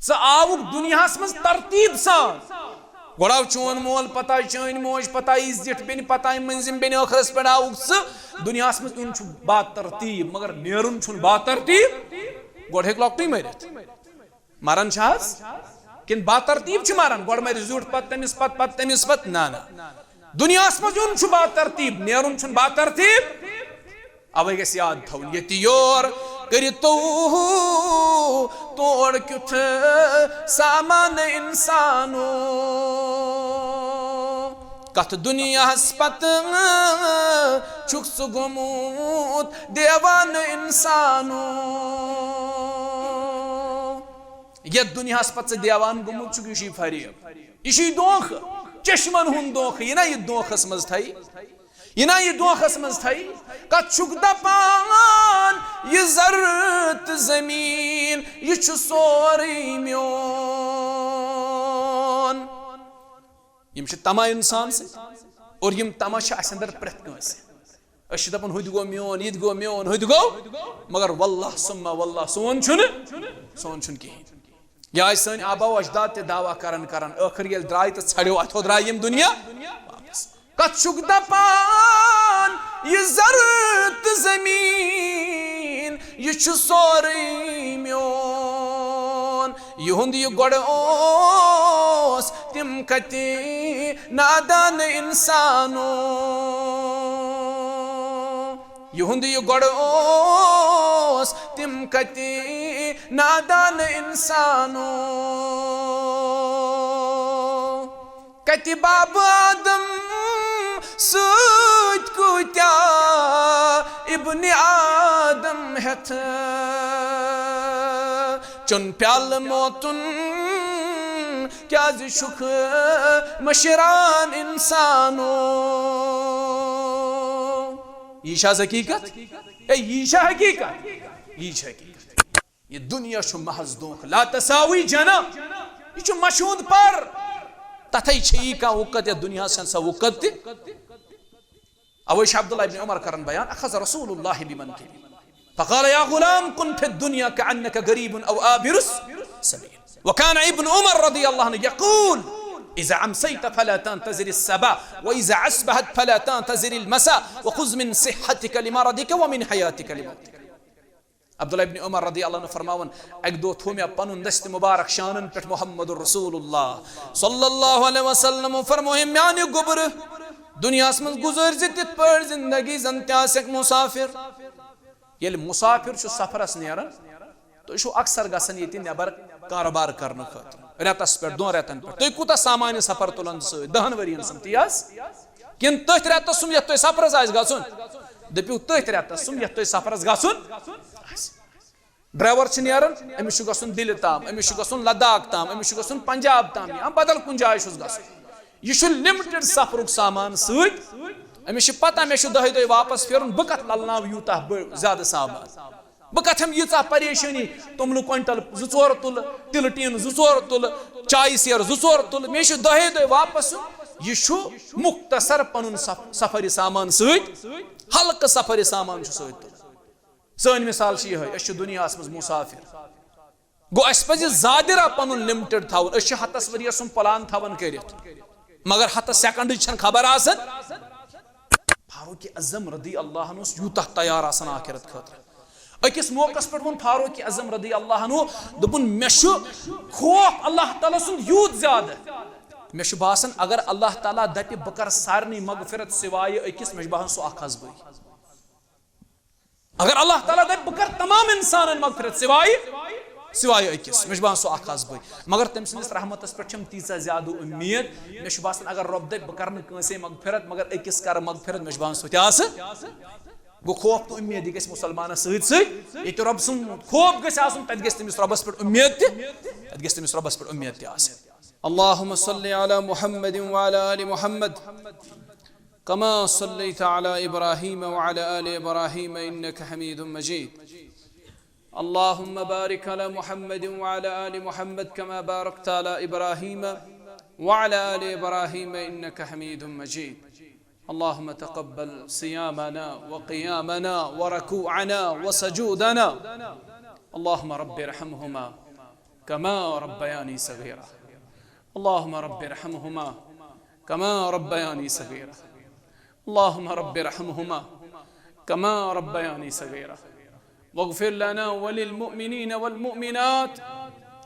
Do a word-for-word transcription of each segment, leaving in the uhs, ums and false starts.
ژٕ آوُکھ دُنیاہس منٛز ترتیٖب سان۔ گۄڈٕ آو چون مول، پتہٕ آیہِ چٲنۍ موج، پتہٕ آیہِ زِٹھ بیٚنہِ، پتہٕ آیہِ مٔنٛزِم بیٚنہِ، ٲخرس پٮ۪ٹھ آوُکھ ژٕ۔ دُنیاہس منٛز یُن چھُ با ترتیٖب، مگر نیرُن چھُنہٕ با ترتیٖب۔ گۄڈٕ ہیٚکہِ لۄکٹُے مٔرِتھ۔ مران چھِ حظ؟ کِنہٕ با ترتیٖب چھِ مران؟ گۄڈٕ مَرِ زیُٹھ، پتہٕ تٔمِس، پتہٕ، پتہٕ تٔمِس، پتہٕ۔ نہ، نہ۔ دُنیاہس منٛز یُن چھُ با ترتیٖب، نیرُن چھُنہٕ با ترتیٖب۔ اوے گژھِ یاد تھاوُن، ییٚتہِ یور کٔرِتو، تور کیُتھ سامان اِنسانو۔ کتھ دُنیاہس پتہٕ چھُکھ ژٕ گوٚمُت دیوانہٕ اِنسانو؟ یتھ دُنیاہس پتہٕ ژٕ دیوان گوٚمُت چھُکھ، یہِ چھُے فریب، یہِ چھُے دھوکہٕ، چشمن ہُنٛد دھوکہٕ۔ یہِ نا یہِ دھوکھس منٛز تھایہِ، یہِ نا یہِ دھوکھس منٛز تھایہِ۔ کتھ چھُکھ دپان، یہِ زر تہٕ زمیٖن، یہِ چھُ سورُے میون۔ یِم چھِ طمع انسان سۭتۍ، اور یِم طمع چھِ اسہِ اندر پرٛٮ۪تھ کٲنٛسہِ۔ أسۍ چھِ دَپان، "ہُہ تہِ گوٚو میون، یہِ تہِ گوٚو میون، ہُہ تہِ گوٚو"، مگر واللہ ثم واللہ، سون چھُنہٕ، سون چھُنہٕ کِہیٖنۍ۔ یہِ آسہِ سٲنۍ آبا و اجداد تہِ دعویٰ کران کران، ٲخٕر ییٚلہِ درٛاے تہٕ ژھَڑیو، اَتھو درٛاے یِم دُنیا واپس۔ کَتھ چھُکھ دَپان، یہِ زر تہٕ زٔمیٖن، یہِ چھُ سورُے میون۔ یِہُنٛد یہِ گۄڈٕ اوس، تِم کَتہِ نادان اِنسانو۔ یِہُنٛد یہِ گۄڈٕ اوس، تِم کَتہِ نادان اِنسانو۔ کَتہِ باب آدم سۭتۍ کۭتیٛاہ ابن آدم ہٮ۪تھ چوٚن پیالہٕ موتُن، کیٛازِ چھُکھ مٔشران اِنسانو؟ یہِ چھِ حظ حقیٖقت؟ اے، یہِ چھِ حقیٖقت؟ یہِ چھِ حقیٖقت۔ یہِ دُنیا چھُ محض دھوکہٕ، لا تساوی جناح۔ یہِ چھُ مشہوٗد پر۔ تَتھَے چھےٚ یی کانٛہہ وُکت یَتھ دُنیاہَس چھَنہٕ سۄ وُکت تہِ۔ اوے چھُ عبداللہ ابن عمر کران بیان، اخذ رسول اللہ بمنکبی فقال، یا غلام، کن فی الدنیا کأنک غریب او عابر سبیل۔ وكان ابن عمر رضي الله عنه يقول، اذا امسيت فلا تنتظر الصباح، واذا اصبحت فلا تنتظر المساء، وخذ من صحتك لمرضك ومن حياتك لموتك۔ عبداللہ ابن عمر رضی اللہ عنہ فرماوان، اکہِ دۄہ تھوو مےٚ پنُن دست مبارک شانن پٮ۪ٹھ محمد رسول اللہ صلی اللہ علیہ وسلم، فرمووُم، میانہِ گوٚبرٕ، دُنیاہس منٛز گُزٲرۍ زِ تِتھ پٲٹھۍ زندگی زن تہِ آسکھ مسافر۔ ییٚلہِ مسافر چھُ سفرس نیران، تُہۍ چھِو اکثر گژھان ییٚتہِ نٮ۪بر کارٕبار کرنہٕ خٲطرٕ، رٮ۪تس پٮ۪ٹھ، دۄن رٮ۪تن پٮ۪ٹھ۔ تُہۍ کوٗتاہ سامان سفر تُلان سۭتۍ؟ دہن ؤرین سُنٛد، تی حظ؟ کِنہٕ تٔتھۍ رٮ۪تس سُم یتھ تۄہہِ سفرس آسہِ گژھُن؟ دٔپِو، تٔتھۍ رٮ۪تس سُم یتھ تۄہہِ سفرس گژھُن آسہِ۔ ڈرائیور چھُ نیران، أمِس چھُ گژھُن دِلہِ تام، أمِس چھُ گژھُن لداخ تام، أمِس چھُ گژھُن پنجاب تام، یا بدل کُنہِ جایہِ چھُس گژھُن۔ یہِ چھُ لِمٹِڈ سفرُک سامان سۭتۍ۔ أمِس چھِ پتہ، مےٚ چھُ دۄہے دۄہے واپس پھیرُن، بہٕ کتھ للناوٕ یوٗتاہ بٔڑ زیادٕ سامان؟ بہٕ کتھ ہٮ۪مہٕ ییٖژاہ پریشٲنی؟ توٚملہٕ کوینٹل زٕ ژور تُلہٕ، تِلہٕ ٹیٖن زٕ ژور تُلہٕ، چایہِ سیر زٕ ژور تُلہٕ، مےٚ چھُ دۄہے دۄہے واپس یُن۔ یہِ چھُ مختصر پنُن سف-، سفرِ سامان سۭتۍ، ہلکہٕ سفرِ سامان چھُ سۭتۍ تُلُن۔ سٲنۍ مثال چھِ یِہوٚے، أسۍ چھِ دُنیاہَس منٛز مُسافِر۔ گوٚو، اَسہِ پَزِ زیادٕ را پَنُن لِمٹِڈ تھاوُن۔ أسۍ چھِ ہَتَس ؤرِیَس سُنٛد پٕلان تھاوان کٔرِتھ، مگر ہَتَس سیکنڈٕچ چھَنہٕ خبر آسان۔ فاروق اعظم رضی اللہ عنہ اوس یوٗتاہ تیار آسان آخرت خٲطرٕ۔ أکِس موقعس پٮ۪ٹھ ووٚن فاروق اعظم رضی اللہ عنہ، دوٚپُن، "مےٚ چھُ خوف اللہ تعالیٰ سُنٛد یوٗت زیادٕ۔ مےٚ چھُ باسان، اگر اللہ تعالیٰ دَپہِ، بہٕ کَرٕ سارنٕے مغفرت سوایہِ أکِس، مےٚ چھُ باسان، سُہ اَکھ آسہٕ بٕے۔" اگر اللہ تعالیٰ دَپہِ، "بہٕ کَرٕ تمام اِنسانَن مغفرت سوایہِ، سوایہِ أکِس، مےٚ چھُ باسان، سُہ اَکھ آسہٕ بٕے۔" مگر تٔمۍ سٕنٛدِس رحمتَس پٮ۪ٹھ چھَم تیٖژاہ زیادٕ اُمید، مےٚ چھُ باسان، اگر رۄب دَپہِ، "بہٕ کَرٕ نہٕ کٲنٛسے مغفرت، مگر أکِس کَرٕ مغفرت، مےٚ چھُ باسان، سُہ تہِ آسہٕ۔" گوٚو، خوف تہٕ اُمید، یہِ گژھِ مُسلمانَس سۭتۍ سۭتۍ۔ ییٚتہِ رۄب سُنٛد خوف گژھِ آسُن، تَتہِ گژھِ تٔمِس رۄبَس پٮ۪ٹھ اُمید تہِ، تَتہِ گژھِ تٔمِس رۄبَس پٮ۪ٹھ اُمید تہِ آسٕنۍ۔ اللهم صل على محمد وعلى آل محمد كما صليت على إبراهيم وعلى آل إبراهيم إنك حميد مجيد. اللهم بارك على محمد وعلى آل محمد كما باركت على إبراهيم وعلى آل إبراهيم إنك حميد مجيد. اللهم تقبل صيامنا وقيامنا وركوعنا وسجودنا. اللهم رب ارحمهما كما ربياني صغيرا. اللهم رب ارحمهما كما ربياني صغيرا. اللهم رب ارحمهما كما ربياني صغيرا. واغفر لنا وللمؤمنين والمؤمنات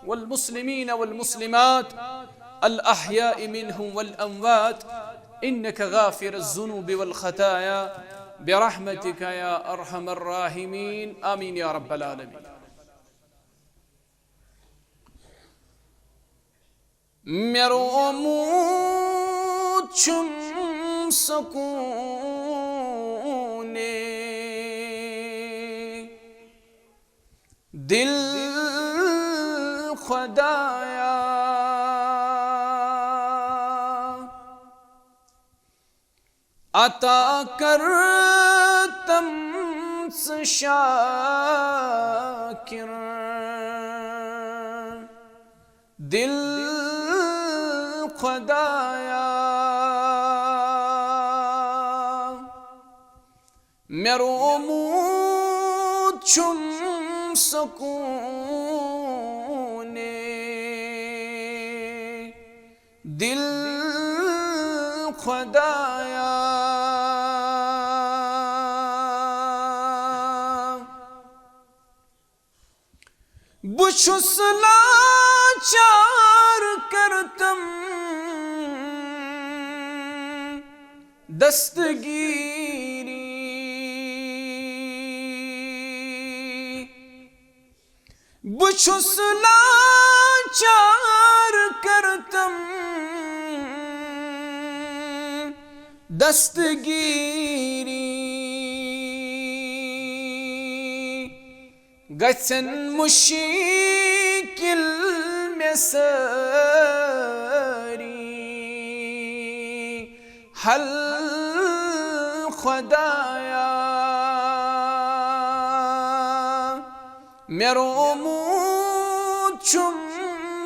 والمسلمين والمسلمات الأحياء منهم والأموات إنك غافر الذنوب والخطايا برحمتك يا أرحم الراحمين. آمين يا رب العالمين. مےٚ رومُت چھُم سکوٗنے دِل خۄدایا۔ عطا کر تم ژٕ شاکر دِل خۄدایا۔ مےٚ رومُت چھُم سکوٗنے دِل خۄدایا۔ بہٕ چھُس لاچار کرتم دستگیری۔ بہٕ چھُس لاچار کرتم دستگیری۔ گژھن مُشکِل مےٚ سٲری حل خۄدایا۔ مےٚ رومُت چھُم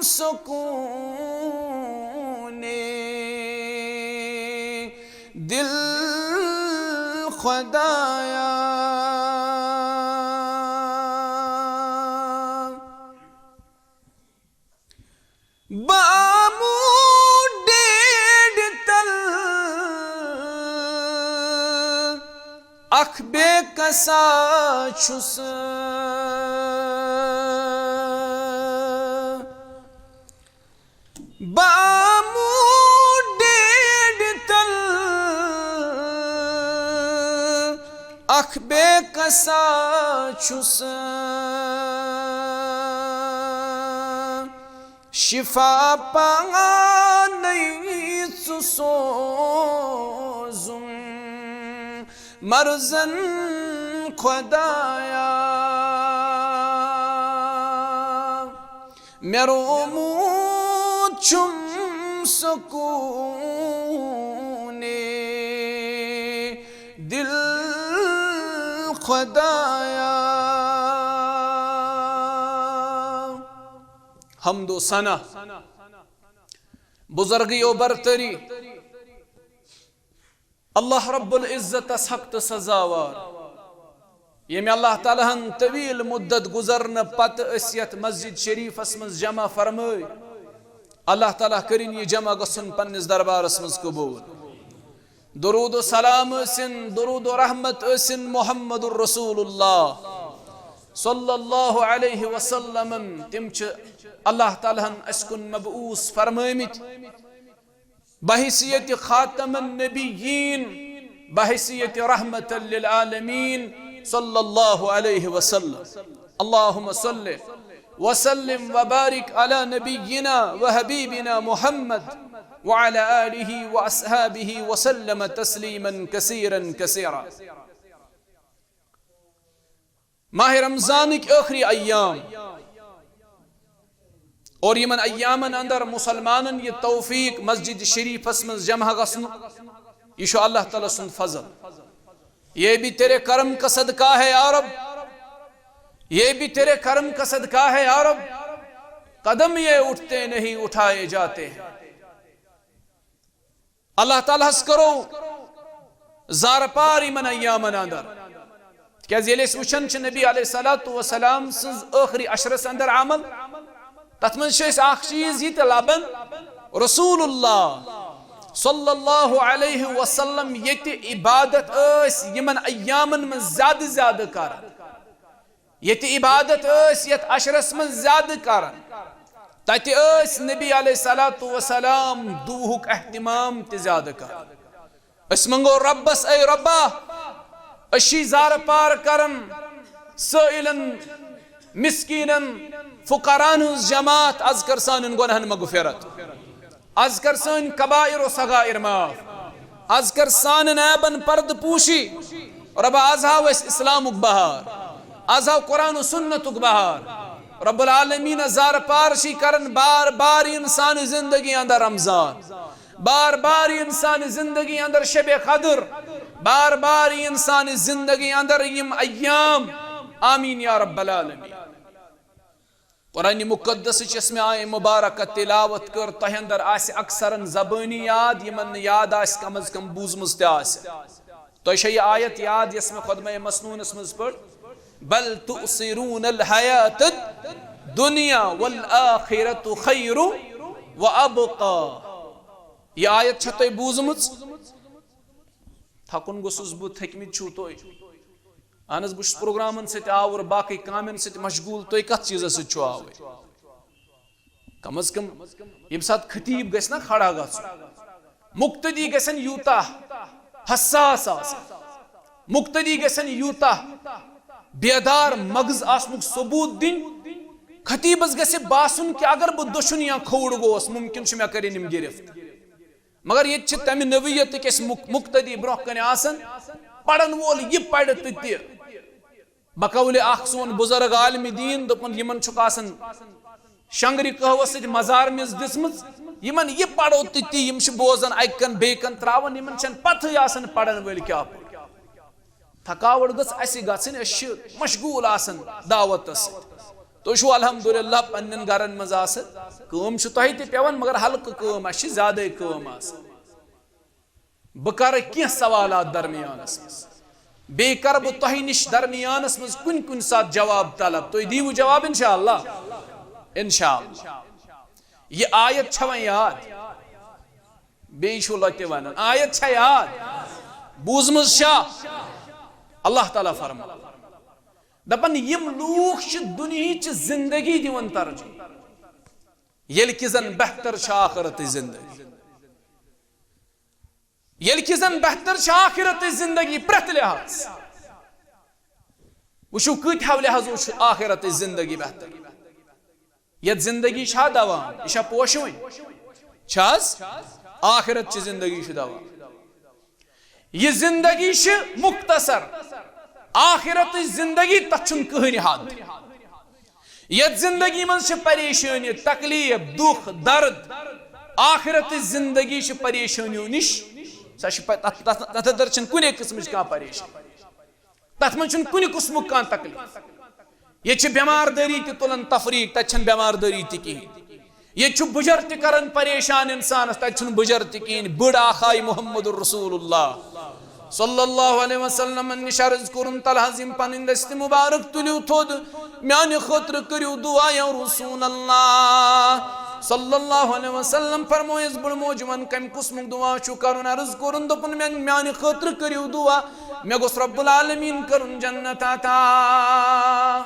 سکوٗنے دِل خۄدایا۔ بہٕ آمُت ڈیڈِ تل اکھ بے کسا چھُس۔ بہٕ آمُت ڈیڈِ تل اکھ بے کسا چھُس۔ شفا پانے ژٕ سوزُم مرضن خۄدایا۔ مےٚ رومُت چھُم سکوٗنے دِل خۄدایا۔ حمد و ثنا بزرگی و برتری اللہ رب العزتس حق تہٕ سزاوار، ییٚمۍ اللہ تعالیٰ ہن طویل مدت گزرنہٕ پتہٕ أسۍ یتھ مسجد شریفس منٛز جمع فرمٲے۔ اللہ تعالیٰ کٔرِن یہِ جمع گژھُن پننِس دربارس منٛز قبول۔ درود و سلام ٲسِن، درود و رحمت ٲسِن محمد رسول اللہ صلی اللہ علیہ وسلمن۔ تِم چھِ اللہ تعالیٰ ہن اسہِ کُن مبعوث فرمٲمٕتۍ۔ بحیثیت خاتم النبیین، بحیثیت رحمت للعالمین صلی اللہ علیہ وسلم۔ اللهم صل وسلم وبارك على نبينا وحبيبنا محمد وعلى آله وأصحابه وسلم تسليما كثيرا كثيرا۔ ماہ رمضانٕکۍ ٲخری ایام اور یِمن ایامن اندر مسلمانن یہِ توفیق مسجد شریفس منٛز جمع گژھنُک، یہِ چھُ اللہ تعالیٰ سُنٛد فضل۔ یہ بھی تیرے کرم کا صدقہ ہے یا رب، یہ بھی تیرے کرم کا صدقہ ہے یا رب، قدم یہ اٹھتے نہیں اٹھائے جاتے ہیں۔ اللہ تعالیٰ ہس کرو زارٕ پار یِمن ایامن اندر۔ تِکیازِ ییٚلہِ أسۍ وٕچھان چھِ نبی علیہ الصلوۃ والسلام سٕنٛز ٲخری عشرس اندر عمل، تتھ منٛز چھِ أسۍ اکھ چیٖز یہِ تہِ لبان، رسول اللہ صلی اللہ علیہ وسلم ییٚتہِ عبادت ٲسۍ یِمن ایامن منٛز زیادٕ زیادٕ کران، ییٚتہِ عبادت ٲسۍ یتھ عشرس منٛز زیادٕ کران، تتہِ ٲسۍ نبی علیہ الصلوۃ والسلام دُہُک اہتمام تہِ زیادٕ کران۔ أسۍ منٛگو رۄبس، اے رۄبا، أسۍ چھِ زارٕ پار کران سٲیلن، مسکیٖنن، فقراہن ہٕنٛز جماعت، از کر سانٮ۪ن گۄناہن مغفرت، از کر سٲنۍ کبائر و صغائر معاف، از کر سانٮ۪ن عیبن پردٕ پوشی۔ رۄبا، از ہاو اَسہِ اسلامُک بہار، از ہاو قرآن و سنتُک بہار۔ رب العالمین زارٕ پار چھِ کران بار بار انسان زندگی اندر رمضان، بار بار یی انسان زندگی اندر شب قدر، بار بار یی انسان زندگی اندر یم ایام۔ آمین یا رب العالمین۔ قرآن مقدس چس میں آئے مبارکہ تلاوت کر، تۄہہِ اندر آسہِ اکثرن زبٲنی یاد، یمن نہٕ یاد آسہِ کم از کم بوٗزمٕژ تہِ آسہِ۔ تۄہہِ چھےٚ یہِ آیت یاد یۄس مےٚ خۄدمَے مسنونس منٛز پٔر؟ بل تؤثرون الحیات الدنیا والآخرۃ خیر وابقی۔ یہِ آیت چھےٚ تۄہہِ بوٗزمٕژ؟ تھکُن گوٚژھُس بہٕ، تھٔکمٕتۍ چھِو تُہۍ۔ اہن حظ، بہٕ چھُس پروگرامن سۭتۍ آوُر، باقٕے کامٮ۪ن سۭتۍ مشغوٗل، تُہۍ کتھ چیٖزس سۭتۍ چھِو آوٕرۍ؟ کم از کم ییٚمہِ ساتہٕ خطیب گژھِ نا کھڑا گژھُن، مقتدی گژھن یوٗتاہ حساس آسٕنۍ، مقتدی گژھن یوٗتاہ بیدار مغز آسنُک ثبوت دِنۍ۔ خطیبس گژھِ باسُن کہِ اگر بہٕ دٔچھُن یا کھووُر گوس، ممکن چھُ مےٚ کرن یِم گرفت۔ مگر ییٚتہِ چھِ تمہِ نوعیتٕکۍ اَسہِ مُق-، مقتدی برونٛہہ کنہِ آسان، پرن وول یہِ پرِ تہِ تہِ۔ بقولِ اکھ سون بزرگ عالم دین دوٚپُن، یِمن چھُکھ آسان شنگرِ قہوس سۭتۍ مزار میٚژ دِژمٕژ، یِمن یہِ پرو تہِ تی، یِم چھِ بوزان اکہِ کن بیٚیہِ کن تراوان، یِمن چھنہٕ پتہٕے آسان پرن وٲلۍ کیٛاہ پوٚر۔ تھکاوٹ گٔژھ اسہِ گژھٕنۍ، أسۍ چھِ مشغول آسان دعوتس سۭتۍ۔ تُہۍ چھِو الحمدللہ پننٮ۪ن گرن منٛز آسان، کٲم چھِ تۄہہِ تہِ پٮ۪وان، مگر ہلکہٕ کٲم، اسہِ چھِ زیادے کٲم آسان۔ بہٕ کرٕ کینٛہہ سوالات درمیانس منٛز، بیٚیہِ کرٕ بہٕ تۄہہِ نِش درمیانس منٛز کُنہِ کُنہِ ساتہٕ جواب طلب۔ تُہۍ دِیِو جواب انشاءاللہ؟ انشاءاللہ۔ یہِ آیت چھا وۄنۍ یاد؟ بیٚیہِ چھُو لۄتہِ ونان، آیت چھا یاد؟ بوٗزمٕژ چھا؟ اللہ تعالیٰ فرماوان، دپان، یِم لوٗکھ چھِ دُنہِچ زندگی دِوان ترجیح، ییٚلہِ کہِ زن بہتر چھِ آخرتٕچ زندگی۔ ییٚلہِ کہِ زن بہتر چھِ آخرتٕچ زندگی پرٛٮ۪تھ لحاظ۔ وٕچھِو، کۭتۍ ہو لحاظو چھِ آخرتٕچ زندگی بہتر۔ یتھ زندگی چھا دوام؟ یہِ چھا پوشہِ وٕنۍ؟ چھا حظ؟ آخرت چہِ زندگی چھِ دوام۔ یہِ زندگی چھِ مختصر، آخرتٕچ زندگی، تتھ چھُنہٕ کٕہٕنۍ حد۔ یتھ زندگی منٛز چھِ پریشٲنی، تکلیف، دُکھ، درد۔ آخرتٕچ زندگی چھِ پریشٲنیو نِش۔ سۄ چھِ پ-، تتھ، تتھ، تتھ اندر چھِنہٕ کُنے قٕسمٕچ کانٛہہ پریشٲنی۔ تتھ منٛز چھُنہٕ کُنہِ قٕسمُک کانٛہہ تکلیف۔ ییٚتہِ چھِ بٮ۪مار دٲری تہِ تُلان تفریٖق، تتہِ چھَنہٕ بٮ۪مار دٲری تہِ کِہیٖنۍ۔ ییٚتہِ چھُ بُجر تہِ کران پریشان انسانس، تتہِ چھُنہٕ بُجر تہِ کِہیٖنۍ۔ بٔڑ اکھ آیہِ محمد رسول اللہ صلی اللہ علیہ وسلمن نِش عرض کوٚرُن، تلہٕ حظ یِم پنٕنۍ دستہِ مبارک تُلِو تھوٚد، میانہِ خٲطرٕ کٔرِو دُعا یا رسول اللہ۔ صلی اللہ علیہ وسلم فرمویس، بٔڑ موج، وَن کمہِ قٕسمُک دُعا چھُ کرُن؟ عرض کوٚرُن، دوٚپُن، مےٚ، میانہِ خٲطرٕ کٔرِو دُعا، مےٚ گوٚژھ رب العالمین کرُن جنت عطا۔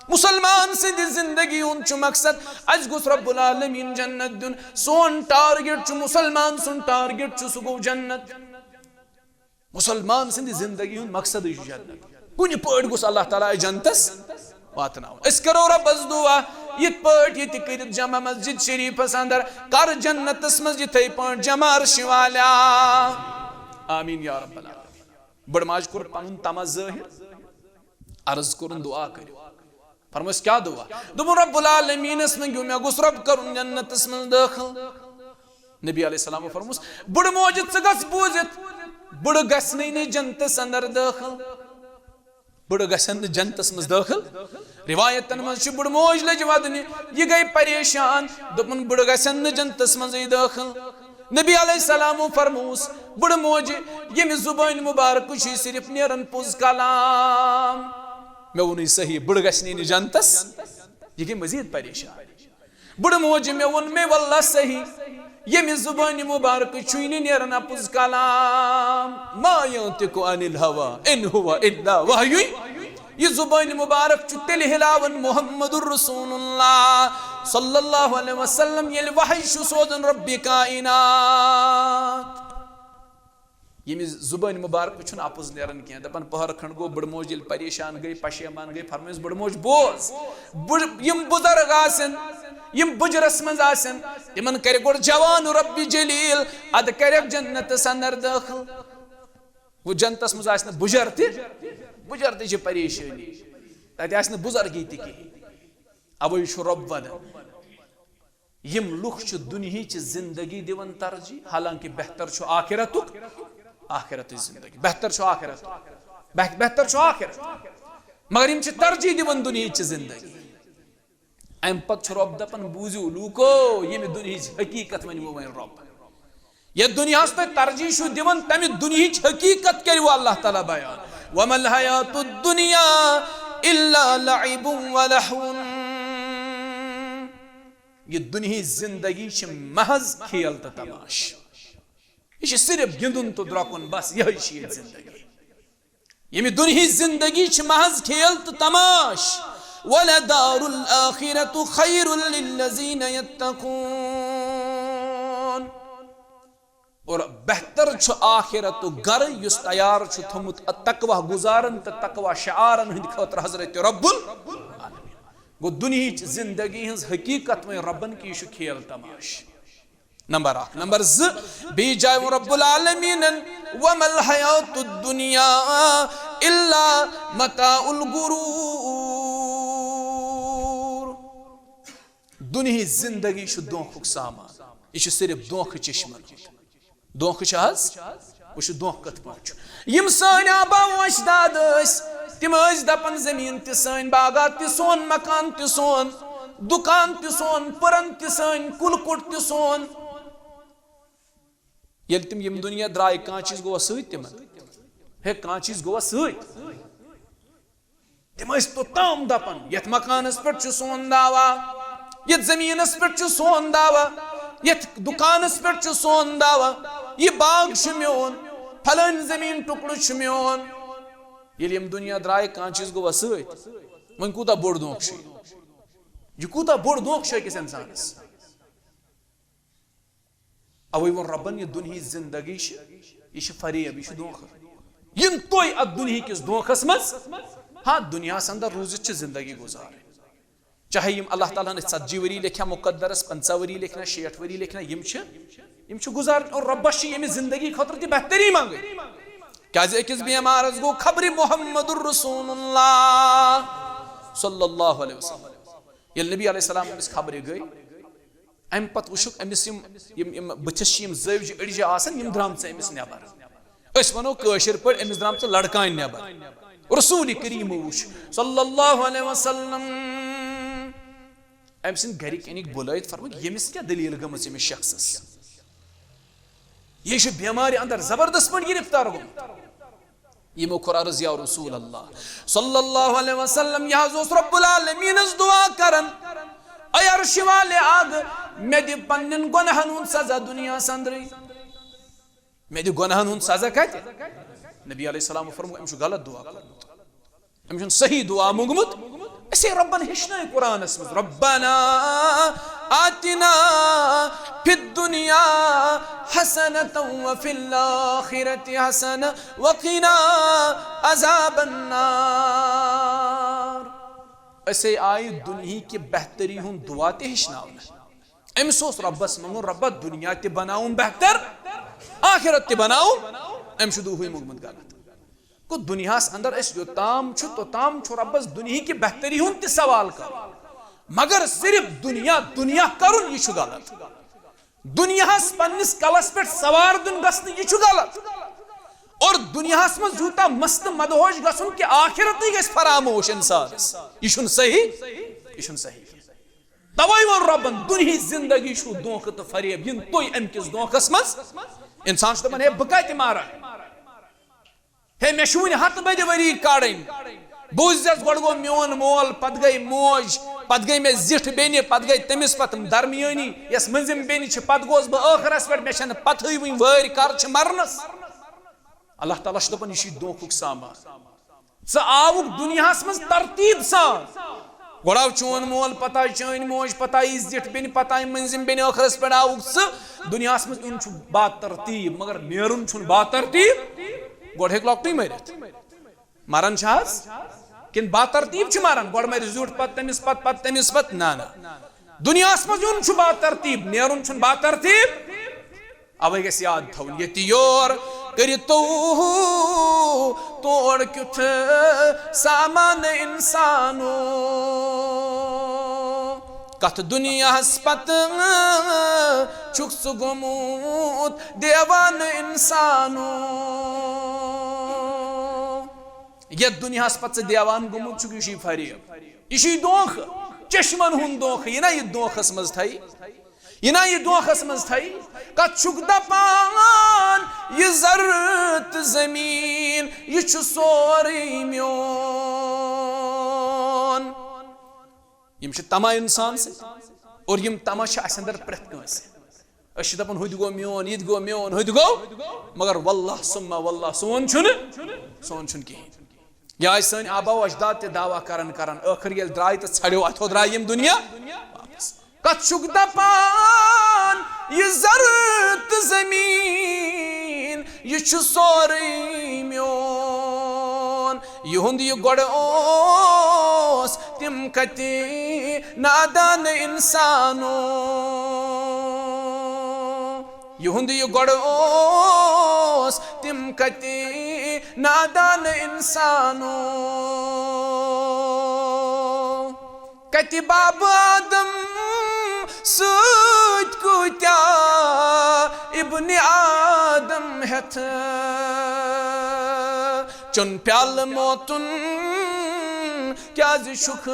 مسلمان سٕنٛدِ زندگی ہُنٛد چھُ مقصد، اَسہِ گوٚژھ رب العالمین جنت دیُن۔ سون target چھُ، مسلمان سُنٛد target چھُ، سُہ گوٚو جنت۔ مسلمان سٕنٛدِ زندگی ہُنٛد مقصدٕے چھُ جنت۔ کُنہِ پٲٹھۍ گوٚژھ اللہ تعالیٰ اَسہِ جنتس واتناوُن۔ أسۍ کرو رۄبس دُعا، یِتھ پٲٹھۍ ییٚتہِ کٔرِتھ جمع مسجد شریفس اندر، کر جنتس منٛز یِتھے پٲٹھۍ جمع عرشہِ والا۔ آمین یا رب العالمین۔ بٔڑ ماجہِ کوٚر پنُن تمہ ظٲہِر، عرض کوٚرُن، دُعا کٔرِو۔ فرموس، کیٛاہ دُعا؟ دوٚپُن، رب العالمینس منٛگِو، مےٚ گوٚژھ رب کرُن جنتس منٛز دٲخل۔ نبی علیہ السلام فرموس، بٔڑ موجہِ، ژٕ گژھ بوٗزِتھ، بٔڑ گژھنٕے نہٕ جنتس اندر دٲخل۔ بٔڑ گژھن نہٕ جنتس منٛز دٲخل۔ روایتن منٛز چھُ، بٔڑ موج لٔج ودنہِ، یہِ گٔے پریشان، دوٚپُن، بٔڑ گژھن نہٕ جنتس منٛزٕے دٲخل۔ نبی علیہ السلامو فرموس، بٔڑ موجہِ، ییٚمہِ زُبٲنۍ مُبارکہٕ چھُے صرف نیران پوٚز کلام۔ مےٚ ووٚنُے صحیح، بٔڑ گژھِ نہٕ یِنہِ جنتس، یہِ گٔے مزید پریشان۔ بڑٕ موجہِ مےٚ ووٚن، مےٚ واللہ صحیح، ییٚمہِ زُبانہِ مُبارکہٕ چھُے نہٕ نیران اَپُز کلام۔ ما ينطق عن الهوى إن هو إلا وحي۔ یہِ زُبانہِ مُبارک چھُ تیٚلہِ ہِلاوان محمد رسول اللہ صلی اللہ علیہ وسلم، ییٚلہِ وحی چھُ سوزان ربِ کائنات۔ ییٚمہِ زُبٲنۍ مُبارکہٕ چھُنہٕ اَپُز نیران کینٛہہ۔ دَپان، پٔہر کھنٛڈ گوٚو، بٔڑ موج ییٚلہِ پریشان گٔے، پشیمان گٔے، فرمٲیِس، بٔڑ موج، بوز، بٔڑ-، یِم بُزرگ آسن، یِم بُجرس منٛز آسن، تِمن کرِ گۄڈٕ جوان رۄبِ جلیل، اَدٕ کرٮ۪کھ جنتس اندر دٲخل۔ گوٚو، جنتس منٛز آسہِ نہٕ بُجر تہِ، بُجر تہِ چھِ پریشٲنی، تتہِ آسہِ نہٕ بُزرگی تہِ کِہیٖنۍ۔ اوے چھُ رۄب ونان، یِم لُکھ چھِ دُنہِچ زندگی دِوان ترجیح، حالانکہ بہتر چھُ آخرتُک، آخرتٕچ زندگی۔ بہتر چھُ آخرت، بہ-، بہتر چھُ آخرت۔ مگر یِم چھِ ترجیح دِوان دُنہِچ زندگی۔ اَمہِ پتہٕ چھُ رۄب دپان، بوٗزِو لوٗکو، ییٚمہِ دُنہِچ حقیٖقت ؤنِو وۄنۍ رۄب۔ یَتھ دُنیاہَس تُہۍ ترجیح چھِو دِوان، تَمہِ دُنہِچ حقیٖقت کٔرِو اللہ تعالیٰ بیان۔ وما الحیات الدنیا الا لعب ولہو۔ یہِ دُنہِچ زندگی چھِ محض کھیل تہٕ تماش۔ یہِ چھِ صرف گِنٛدُن تہٕ درٛۄکُن، بس یِہوٚے چھِ ییٚتہِ زندگی۔ ییٚمہِ دُنہِچ زندگی چھِ محض کھیل تہٕ تماش۔ ولدار الآخرة خیر للذین یتقون۔ اور بہتر چھُ آخرتُک گرٕ، یُس تیار چھُ تھوٚمُت تقوی گزارن تہٕ تقوی شعارن ہٕنٛدِ خٲطرٕ حضرت رب العالمین۔ گوٚو، دُنہِچ زندگی ہٕنٛز حقیٖقت وۄنۍ ربن کہِ یہِ چھُ کھیل تماش۔ نمبر اکھ۔ نمبر زٕ، بیٚیہِ جایہِ ووٚن رب العالمینن، وما الحیات الدنیا الا متاع الغرور۔ دُنہِچ زندگی چھُ دھوکھُک سامان، یہِ چھُ صرف دھوکھٕ چشمن ہُنٛد۔ دھوکھٕ چھُ حظ؟ وٕچھِو دھوکھٕ کِتھ پٲٹھۍ چھُ۔ یِم سٲنۍ آبا و اجداد ٲسۍ، تِم ٲسۍ دپان، زٔمیٖن تہِ سٲنۍ، باغات تہِ سون، مکان تہِ سون، دُکان تہِ سون، پٔرن تہِ سٲنۍ، کُل کوٚٹ تہِ سون۔ ییٚلہِ تِم ییٚمہِ دُنیا درٛاے، کانٛہہ چیٖز گوٚوا سۭتۍ تِمن؟ ہے، کانٛہہ چیٖز گوٚوا سۭتۍ؟ تِم ٲسۍ توٚتام دپان، یتھ مکانس پٮ۪ٹھ چھُ سون دعویٰ، یتھ زٔمیٖنس پٮ۪ٹھ چھُ سون دعویٰ، یتھ دُکانس پٮ۪ٹھ چھُ سون دعویٰ، یہِ باغ چھُ میون، فلٲنۍ زٔمیٖن ٹُکڑٕ چھُ میون۔ ییٚلہِ یِم دُنیا درٛاے، کانٛہہ چیٖز گوٚوا سۭتۍ؟ وۄنۍ کوٗتاہ بوٚڑ دھوکہٕ چھُ یہِ؟ یہِ کوٗتاہ بوٚڑ دھوکہٕ چھُ أکِس انسانس؟ اوے ووٚن رۄبن، یہِ دُنہِچ زندگی چھِ، یہِ چھِ فریب، یہِ چھُ دھوکہٕ۔ یِن تُہۍ اتھ دُنہِکِس دھوکس منٛز، ہاں، دُنیاہس اندر روٗزِتھ چھِ زندگی گُزارٕنۍ۔ چاہے یِم اللہ تعالیٰ ہن أسۍ ژتجی ؤری لیکھنا، مقدرس پنژاہ ؤری لیکھنا، شیٹھ ؤری لیکھنا، یِم چھِ، یِم چھِ گُزارٕنۍ۔ اور رۄبس چھِ ییٚمہِ زندگی خٲطرٕ تہِ بہتری منٛگٕنۍ۔ کیازِ أکِس بیمارس گوٚو خبرِ محمد رسول اللہ صلی اللہ علیہ وسلم۔ ییٚلہِ نبی علیہ السلام أمِس خبرِ گٔے، امہِ پتہٕ وٕچھُکھ أمِس یِم، یِم، یِم بٕتھِس چھِ یِم زٲوجہِ أڈجہِ آسان، یِم درٛامژٕ أمِس نٮ۪بر۔ أسۍ ونو کٲشِر پٲٹھۍ، أمِس درٛامژٕ لڑکانۍ نٮ۪بر۔ رسول کریٖم وٕچھ صلی اللہ علیہ وسلم، أمۍ سٕنٛدۍ گرِکۍ أنِکھ بُلٲیِتھ، فرمووُکھ، ییٚمِس کیٛاہ دٔلیٖل گٔمٕژ، ییٚمِس شخصس؟ یہِ چھُ بٮ۪مارِ اندر زبردست پٲٹھۍ گرفتار گوٚمُت۔ یِمو کوٚر عرض، یا رسول اللہ صلی اللہ علیہ وسلم، یہِ حظ اوس رب العالمینس دعا کران، اے عرشہِ والے، اکھ مےٚ دِ پننٮ۪ن گۄناہن ہُنٛد سزا دُنیاہس اندرٕے، مےٚ دِ گۄناہن ہُنٛد سزا۔ کتہِ؟ نبی علیہ السلام فرموو، أمۍ چھُ غلط دعا کوٚرمُت، أمۍ چھُنہٕ صحیح دعا موٚنگمُت۔ أسے رۄبن ہیٚچھنٲے قرآنس منٛز، ربنا آتنا فی الدنیا حسنة وفی الآخرة حسنة وقنا عذاب النار۔ أسے آیہِ دُنہِکہِ بہتری ہُنٛد دعا تہِ ہیٚچھناونہٕ۔ أمِس اوس رۄبس منٛگُن، رۄبا، دُنیا تہِ بناوُن بہتر، آخرت تہِ بناوُن۔ أمۍ چھُ دُہٕے موٚنگمُت غلط۔ گوٚو، دُنیاہس اندر أسۍ یوٚتام چھُ، توٚتام چھُ رۄبس دُنہِکہِ بہتری ہُنٛد تہِ سوال کرُن۔ مگر صرف دُنیا، دُنیا کرُن، یہِ چھُ غلط۔ دُنیاہس پننِس کلس پٮ۪ٹھ سوار دیُن گژھنہٕ، یہِ چھُ غلط۔ اور دُنیاہس منٛز یوٗتاہ مست مدہوش گژھُن کہِ آخرتٕے گژھِ فراموش انسانس، یہِ چھُنہٕ صحیح، یہِ چھُنہٕ صحیح۔ توے ووٚن رۄبن، دُنہِچ زندگی چھُو دھوکہٕ تہٕ فریب، یِن تُہۍ امہِ کِس دھوکس منٛز۔ انسان چھُ دپان، ہے، بہٕ کتہِ مارٕ؟ ہے، مےٚ چھُ وُنہِ ہتہٕ بٔدِ ؤری کڑٕنۍ، بوٗززٮ۪س، گۄڈٕ گوٚو میون مول، پتہٕ گٔے موج، پتہٕ گٔے مےٚ زِٹھ بیٚنہِ، پتہٕ گٔے تٔمِس پتہٕ درمیٲنی یۄس مٔنٛزِم بیٚنہِ چھِ، پتہٕ گوس بہٕ ٲخرس پٮ۪ٹھ، مےٚ چھَنہٕ پتہٕے وٕنہِ وٲرۍ کر چھِ مرنس۔ اللہ تعالیٰ چھُ دپان، یہِ چھُے دھوکُک سامان۔ ژٕ آوُکھ دُنیاہس منٛز ترتیٖب سان۔ گۄڈٕ آو چون مول، پتہٕ آیہِ چٲنۍ موج، پتہٕ آیہِ زِٹھ بیٚنہِ، پتہٕ آیہِ مٔنٛزِم بیٚنہِ، ٲخرس پٮ۪ٹھ آوُکھ ژٕ۔ دُنیاہس منٛز یُن چھُ با ترتیٖب، مگر نیرُن چھُنہٕ با ترتیٖب۔ گۄڈٕ ہیٚکہِ لۄکٹُے مٔرِتھ۔ مران چھِ حظ؟ کِنہٕ با ترتیٖب چھِ مران؟ گۄڈٕ مرِ زیُٹھ، پتہٕ تٔمِس، پتہٕ، پتہٕ تٔمِس، پتہٕ؟ نہ، نہ۔ دُنیاہس منٛز یُن چھُ با ترتیٖب، نیرُن چھُنہٕ با ترتیٖب۔ اوے گژھِ یاد تھاوُن، ییٚتہِ یور کٔرِتو تور کیُتھ سامان اِنسانو۔ کتھ دُنیاہس پتہٕ چھُکھ ژٕ گوٚمُت دیوانہٕ اِنسانو۔ یتھ دُنیاہس پتہٕ ژٕ دیوان گوٚمُت چھُکھ، یہِ چھُے فریب، یہِ چھُے دھوکہٕ، چشمن ہُنٛد دھوکہٕ۔ یہِ نا یہِ دھوکھس منٛز تھایہِ، یہِ نا یہِ دھوکھس منٛز تھایہِ۔ کتھ چھُکھ دپان، یہِ زر تہٕ زمیٖن، یہِ چھُ سورُے میون۔ یِم چھِ طمع انسان سۭتۍ، اور یِم طمع چھِ اسہِ اندر پرٛٮ۪تھ کٲنٛسہِ۔ أسۍ چھِ دپان، ہُہ تہِ گوٚو میون، یہِ تہِ گوٚو میون، ہُہ تہِ گوٚو، مگر واللہ ثم واللہ، سون چھُنہٕ، سون چھُنہٕ کِہیٖنۍ۔ یا ٲسۍ سٲنۍ آبا و اجداد تہِ دعویٰ کران کران، ٲخٕر ییٚلہِ درٛاے تہٕ ژھڑیو، اتھو درٛاے یِم دُنیا واپس۔ کتھ چھُکھ دپان، یہِ زر تہٕ زمیٖن، یہِ چھُ سورُے میون۔ یِہُنٛد یہِ گۄڈٕ اوس، تِم کتہِ نادان انسانو۔ یِہُنٛد یہِ گۄڈٕ اوس، تِم کتہِ نادان انسانو۔ کتہِ باب آدم سۭتۍ کۭتیاہ ابن آدم ہٮ۪تھ چون پیالہٕ موتُن، کیازِ چھُکھ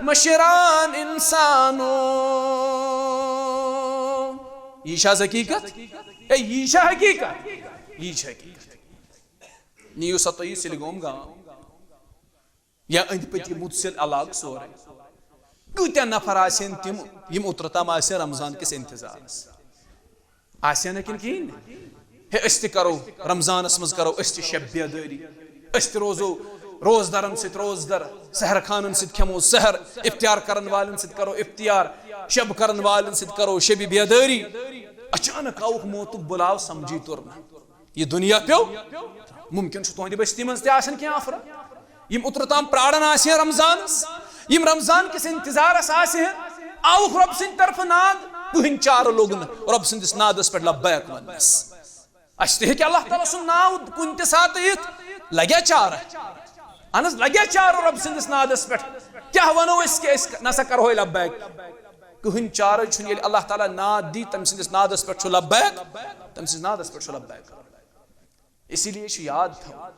مشران انسانو؟ یہِ چھا حقیٖقت؟ اے، یہِ چھا حقیٖقت؟ یہِ چھا حقیٖقت۔ نِیِو سا تُہۍ یہِ سِلگوم گام یا أنٛدۍ پٔتۍ یہِ مُتصل علاقہٕ سورُے۔ کۭتیاہ نفر آسن تِم، یِم اوترٕ تام آسن رمضان کِس انتظارس؟ آسن نہٕ کِنہٕ کِہیٖنۍ نہٕ؟ ہے، أسۍ تہِ کرو رمضانس منٛز، کرو أسۍ تہِ شب بیدٲری، أسۍ تہِ روزو روزدارن سۭتۍ روزدر، سحر خانن سۭتۍ کھٮ۪مو سحر، افطار کرن والٮ۪ن سۭتۍ کرو افطار، شب کرن والٮ۪ن سۭتۍ کرو شبِ بیدٲری۔ اچانک آوُکھ موتُک بُلاو، سمجھی توٚر نہٕ۔ یہِ دُنیا پیوٚو۔ مُمکِن چھُ تُہنٛدِ بستی منٛز تہِ آسن کینٛہہ افراد، یِم اوترٕ تام پراران آسہِ ہن رمضانس، یِم رمضان کِس انتظارس آسہِ ہن۔ آوُکھ رۄب سٕنٛدِ طرفہٕ ناد، کٕہٕنۍ چارٕ لوٚگ نہٕ رۄب سٕنٛدِس نادس پٮ۪ٹھ لبیک وننس۔ اسہِ تہِ ہیٚکہِ اللہ تعالیٰ سُنٛد ناو کُنہِ تہِ ساتہٕ یِتھ، لگیا چارٕ؟ اہن حظ، لگیا چارٕ رۄب سٕنٛدِس نادس پٮ۪ٹھ؟ کیٛاہ ونو أسۍ کہِ أسۍ نسا کرہوے لبیک؟ کٕہٕنۍ چارے چھُنہٕ۔ ییٚلہِ اللہ تعالیٰ ناد دی، تٔمۍ سٕنٛدِس نادس پٮ۪ٹھ چھُ لبیک، تٔمۍ سٕنٛدِس نادس پٮ۪ٹھ چھُ لبیک۔ اسی لیے چھُ یاد تھاوُن،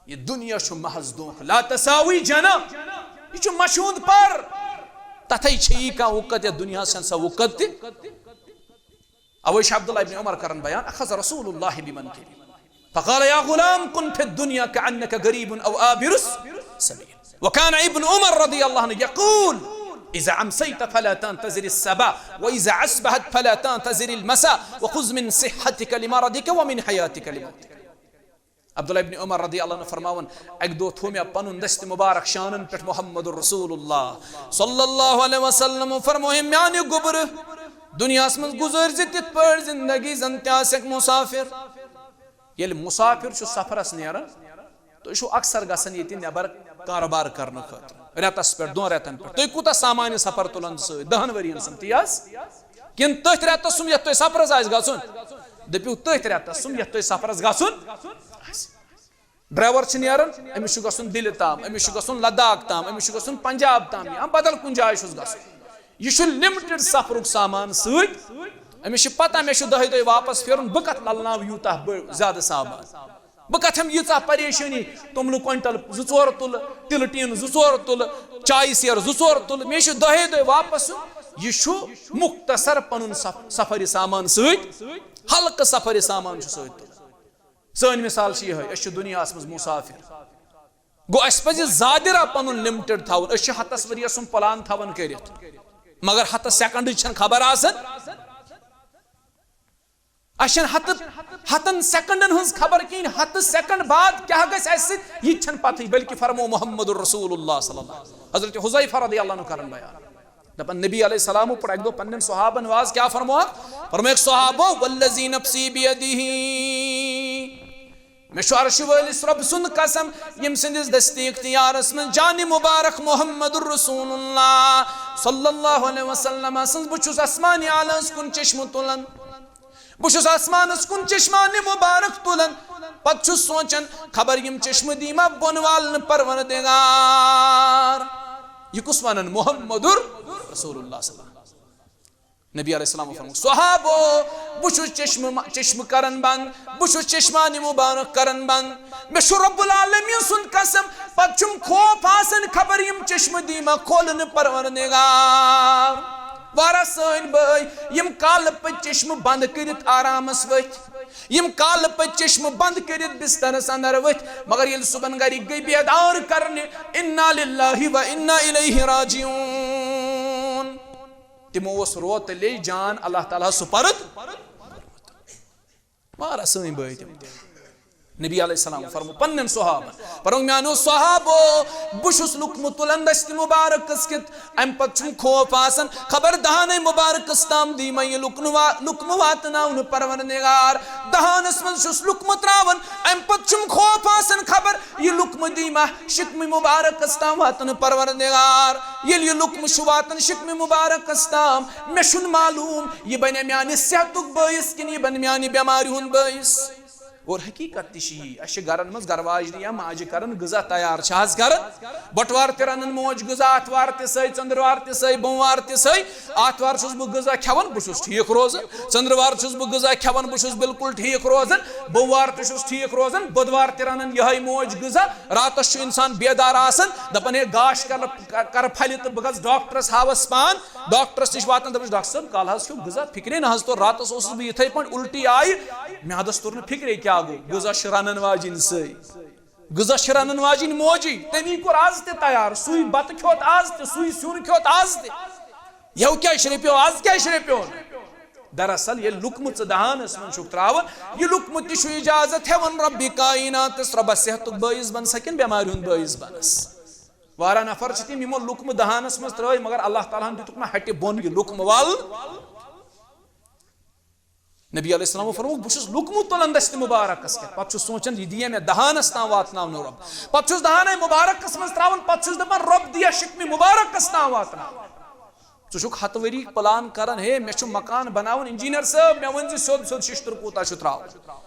یہِ دُنیا چھُ محض دھوکہٕ، لا تساوی جناح، یہِ چھُ مشہوٗد پر۔ تتھے چھےٚ یی کانٛہہ وقت یتھ دُنیاہس چھَنہٕ سۄ وقت تہِ۔ اوے چھُ عبداللہ ابن عمر کران بیان، اخذ رسول اللہ بمنکبی فقال، یا غلام، کن فی الدنیا کأنک غریب او عابر سبیل۔ وكان ابن عمر رضي الله عنه يقول، إذا أمسيت فلا تنتظر الصباح، وإذا أصبحت فلا تنتظر المساء، وخذ من صحتك لمرضك ومن حياتك لموتك۔ عبداللہ ابن عمر رضی اللہ عنہ فرماوان، اکہِ دۄہ تھوو مےٚ پنُن دست مبارک شانن پٮ۪ٹھ محمد رسول اللہ صلی اللہ علیہ وسلم، فرمووُم، میانہِ گوٚبرٕ، دُنیاہس منٛز گُزٲرۍ زِ تِتھ پٲٹھۍ زندگی زن تہِ آسکھ مسافر۔ ییٚلہِ مسافر چھُ سفرس نیران، تُہۍ چھِو اکثر گژھان ییٚتہِ نٮ۪بر کارٕبار کرنہٕ خٲطرٕ، رٮ۪تس پٮ۪ٹھ، دۄن رٮ۪تن پٮ۪ٹھ۔ تُہۍ کوٗتاہ سامانہِ سفر تُلان سۭتۍ؟ دہن ؤرین سُنٛد، تی حظ؟ کِنہٕ تٔتھۍ رٮ۪تس سُنٛد یتھ تۄہہِ سفرس آسہِ گژھُن؟ دٔپِو، تٔتھۍ رٮ۪تس سُنٛد یتھ تۄہہِ سفرس گژھُن آسہِ۔ ڈرایور چھُ نیران، أمِس چھُ گژھُن دِلہِ تام، أمِس چھُ گژھُن لداخ تام، أمِس چھُ گژھُن پنجاب تام یا بدل کُنہِ جایہِ چھُس گژھُن۔ یہِ چھُ لِمٹِڈ سفرُک سامان سۭتۍ۔ أمِس چھِ پتہ مےٚ چھُ دۄہے دۄہے واپس پھیرُن، بہٕ کتھ للناوٕ یوٗتاہ بٔڑ زیادٕ سامان؟ بہٕ کتھ ہٮ۪مہٕ ییٖژاہ پریشٲنی؟ توٚملہٕ کوینٹل زٕ ژور تُلہٕ، تِلہٕ ٹیٖن زٕ ژور تُلہٕ، چایہِ سیر زٕ ژور تُلہٕ، مےٚ چھُ دۄہے دۄہے واپس یُن۔ یہِ چھُ مختصر پنُن سف-، سفرِ سامان سۭتۍ، ہلکہٕ سفرِ سامان چھُ سۭتۍ تُلُن۔ سٲنۍ مثال چھِ یِہوٚے، أسۍ چھِ دُنیاہَس منٛز مُسافِر۔ گوٚو، اَسہِ پَزِ زیادٕ را پَنُن لِمٹِڈ تھاوُن۔ أسۍ چھِ ہَتَس ؤرِیَس سُنٛد پٕلان تھاوان کٔرِتھ، مگر ہَتَس سیکنڈٕچ چھَنہٕ خبر آسان۔ اَسہِ چھَنہٕ ہَتہٕ، ہَتَن سیکنڈَن ہٕنٛز خبر کِہیٖنۍ، ہَتہٕ سیکنڈ بعد کیٛاہ گژھِ اَسہِ سۭتۍ، یہِ تہِ چھَنہٕ پَتہٕے، بلکہِ فرموو محمد رسول اللہ صلی اللہ علیہ وسلم۔ حضرت حذیفہ رضی اللہ عنہ کرن بیان۔ دَپان، نبی علیہ السلام پوٚر اَکہِ دۄہ پننٮ۪ن صحابن واز، کیٛاہ فرمووُکھ؟ فرمووُکھ، صحابو، والذی نفسی بیدہ، مےٚ چھُ عرشہِ وٲلِس رۄب سُنٛد قسم، ییٚمہِ سٕنٛدِس دستہِ اختیارس منٛز جانِ مبارک محمد رسول اللہ صلی اللہ علیہ وسلم سٕنٛز، بہٕ چھُس آسمانِ اعلیٰ ہس کُن چشمہٕ تُلان، بہٕ چھُس آسمانس کُن چشمانِ مبارک تُلان، پتہٕ چھُس سونٛچان، خبر یِم چشمہٕ دیٖما بۄن والنہٕ پروردگار۔ یہِ کُس ونان؟ محمد رسول اللہ صلی اللہ علیہ وسلم۔ نبی علیہ السلام فرموو، صحابو، بہٕ چھُس چشمہٕ، چشمہٕ کران بند، بہٕ چھُس چشمانِ مبارک کران بند۔ مےٚ چھُ رب العالمین سُنٛد قسم، پتہٕ چھُم خوف آسان، خبر یِم چشمہٕ دیٖما کھولنہٕ پروردگار۔ واریاہ سٲنۍ بٲے، یِم کالہٕ پٔتۍ چشمہٕ بند کٔرِتھ آرامس ؤتھۍ، یِم کالہٕ پٔتۍ چشمہٕ بند کٔرِتھ بسترس اندر ؤتھۍ، مگر ییٚلہِ صبحن گرِکۍ گٔے بیدار کرنہِ، انا للہ و انا الیہ راجعون۔ تِمو اوس روتلے جان اللہ تعالیٰ ہس سپرد۔ واریاہ سٲنۍ بٲے تِم۔ نبی علیہ السلام فرموو پننٮ۪ن صحابن، فرموو، میانیو صحابو، بہٕ چھُس لقمہٕ تُلان دستہِ مبارکس کِتھ، امہِ پتہٕ چھُم خوف آسان، خبر دہانَے مبارکس تام دیٖما یہِ لقمہٕ وا-، لقمہٕ واتناونہٕ پروردگار۔ دہانس منٛز چھُس لقمہٕ تراوان، امہِ پتہٕ چھُم خوف آسان، خبر یہِ لقمہٕ دیٖما شکمہِ مبارکس تام واتنہٕ پروردگار۔ ییٚلہِ یہِ لقمہٕ چھُ واتان شکمہِ مبارکس تام، مےٚ چھُنہٕ معلوم یہِ بنیا میانہِ صحتُک بٲعث کِنہٕ یہِ بنہِ میانہِ بٮ۪مارِ ہُنٛد بٲعث۔ اور حقیقت تہِ چھِ یی، اَسہِ چھِ گرن منٛز گرواجنہِ یا ماجہِ کران غذا تیار، چھِ حظ کران؟ بٹوار تہِ رنان موج غذا، آتھوار تہِ سۄے، ژٔنٛدٕروار تہِ سۄے، بوموار تہِ سۄے۔ آتھوار چھُس بہٕ غذا کھٮ۪وان، بہٕ چھُس ٹھیٖک روزان۔ ژٔنٛدٕروار چھُس بہٕ غذا کھٮ۪وان، بہٕ چھُس بالکل ٹھیٖک روزان۔ بوموار تہِ چھُس ٹھیٖک روزان۔ بۄدوار تہِ رنان یِہوٚے موج غذا۔ راتس چھُ انسان بیدار آسان، دپان، ہے، گاش کرٕ، کرٕ پھلہِ تہٕ بہٕ گژھٕ ڈاکٹرس، ہاوس پان۔ ڈاکٹرس نِش واتان، دپان چھُس، ڈاکٹر صٲب، کالہٕ حظ کھیوٚو غذا، فکرے نہ حظ توٚر۔ راتس اوسُس بہٕ یِتھے پٲٹھۍ، الٹی آیہِ، میادس توٚر نہٕ فکرے کیٛاہ گوٚو۔ غذا چھِ رنان واجِنۍ سۄے۔ غذا چھِ رنن واجِنۍ موجی، تٔمی کوٚر از تہِ تیار، سُے بتہٕ کھیوٚت از تہِ، سُے سیُن کھیوٚت از تہِ۔ یَوٕ کیٛاہ شرٛپیو، از کیٛاہ شرٛپیو نہٕ؟ دراصل ییٚلہِ لقمہٕ ژٕ دہانس منٛز چھُکھ ترٛاوان، یہِ لقمہٕ تہِ چھُ اجازت ہٮ۪وان رۄبِ کایناتس، رۄبس صحتُک بٲعث بنس کِنہٕ بٮ۪مارِ ہُنٛد بٲعث بنس؟ واریاہ نفر چھِ تِم، یِمو لقمہٕ دہانس منٛز ترٛٲے، مگر اللہ تعالیٰ ہن دیُتُکھ نہٕ ہٹہِ بۄن یہِ لقمہٕ ول۔ نبی علیہ السلام فرموو، بہٕ چھُس لقمہٕ تُلان دستِ مبارکس کٮ۪تھ، پتہٕ چھُس سونٛچان، یہِ دِیا مےٚ دہانس تام واتناونہٕ رۄب۔ پتہٕ چھُس دہانَے مبارکس منٛز ترٛاوان، پتہٕ چھُس دپان، رۄب دِیا شکمہِ مبارکس تام واتناو۔ ژٕ چھُکھ ہتہٕ ؤری پلان کران، ہے، مےٚ چھُ مکان بناوُن، انجینئر صٲب، مےٚ ؤنۍ زِ سیوٚد سیوٚد ششتٕر کوٗتاہ چھُ ترٛاوُن؟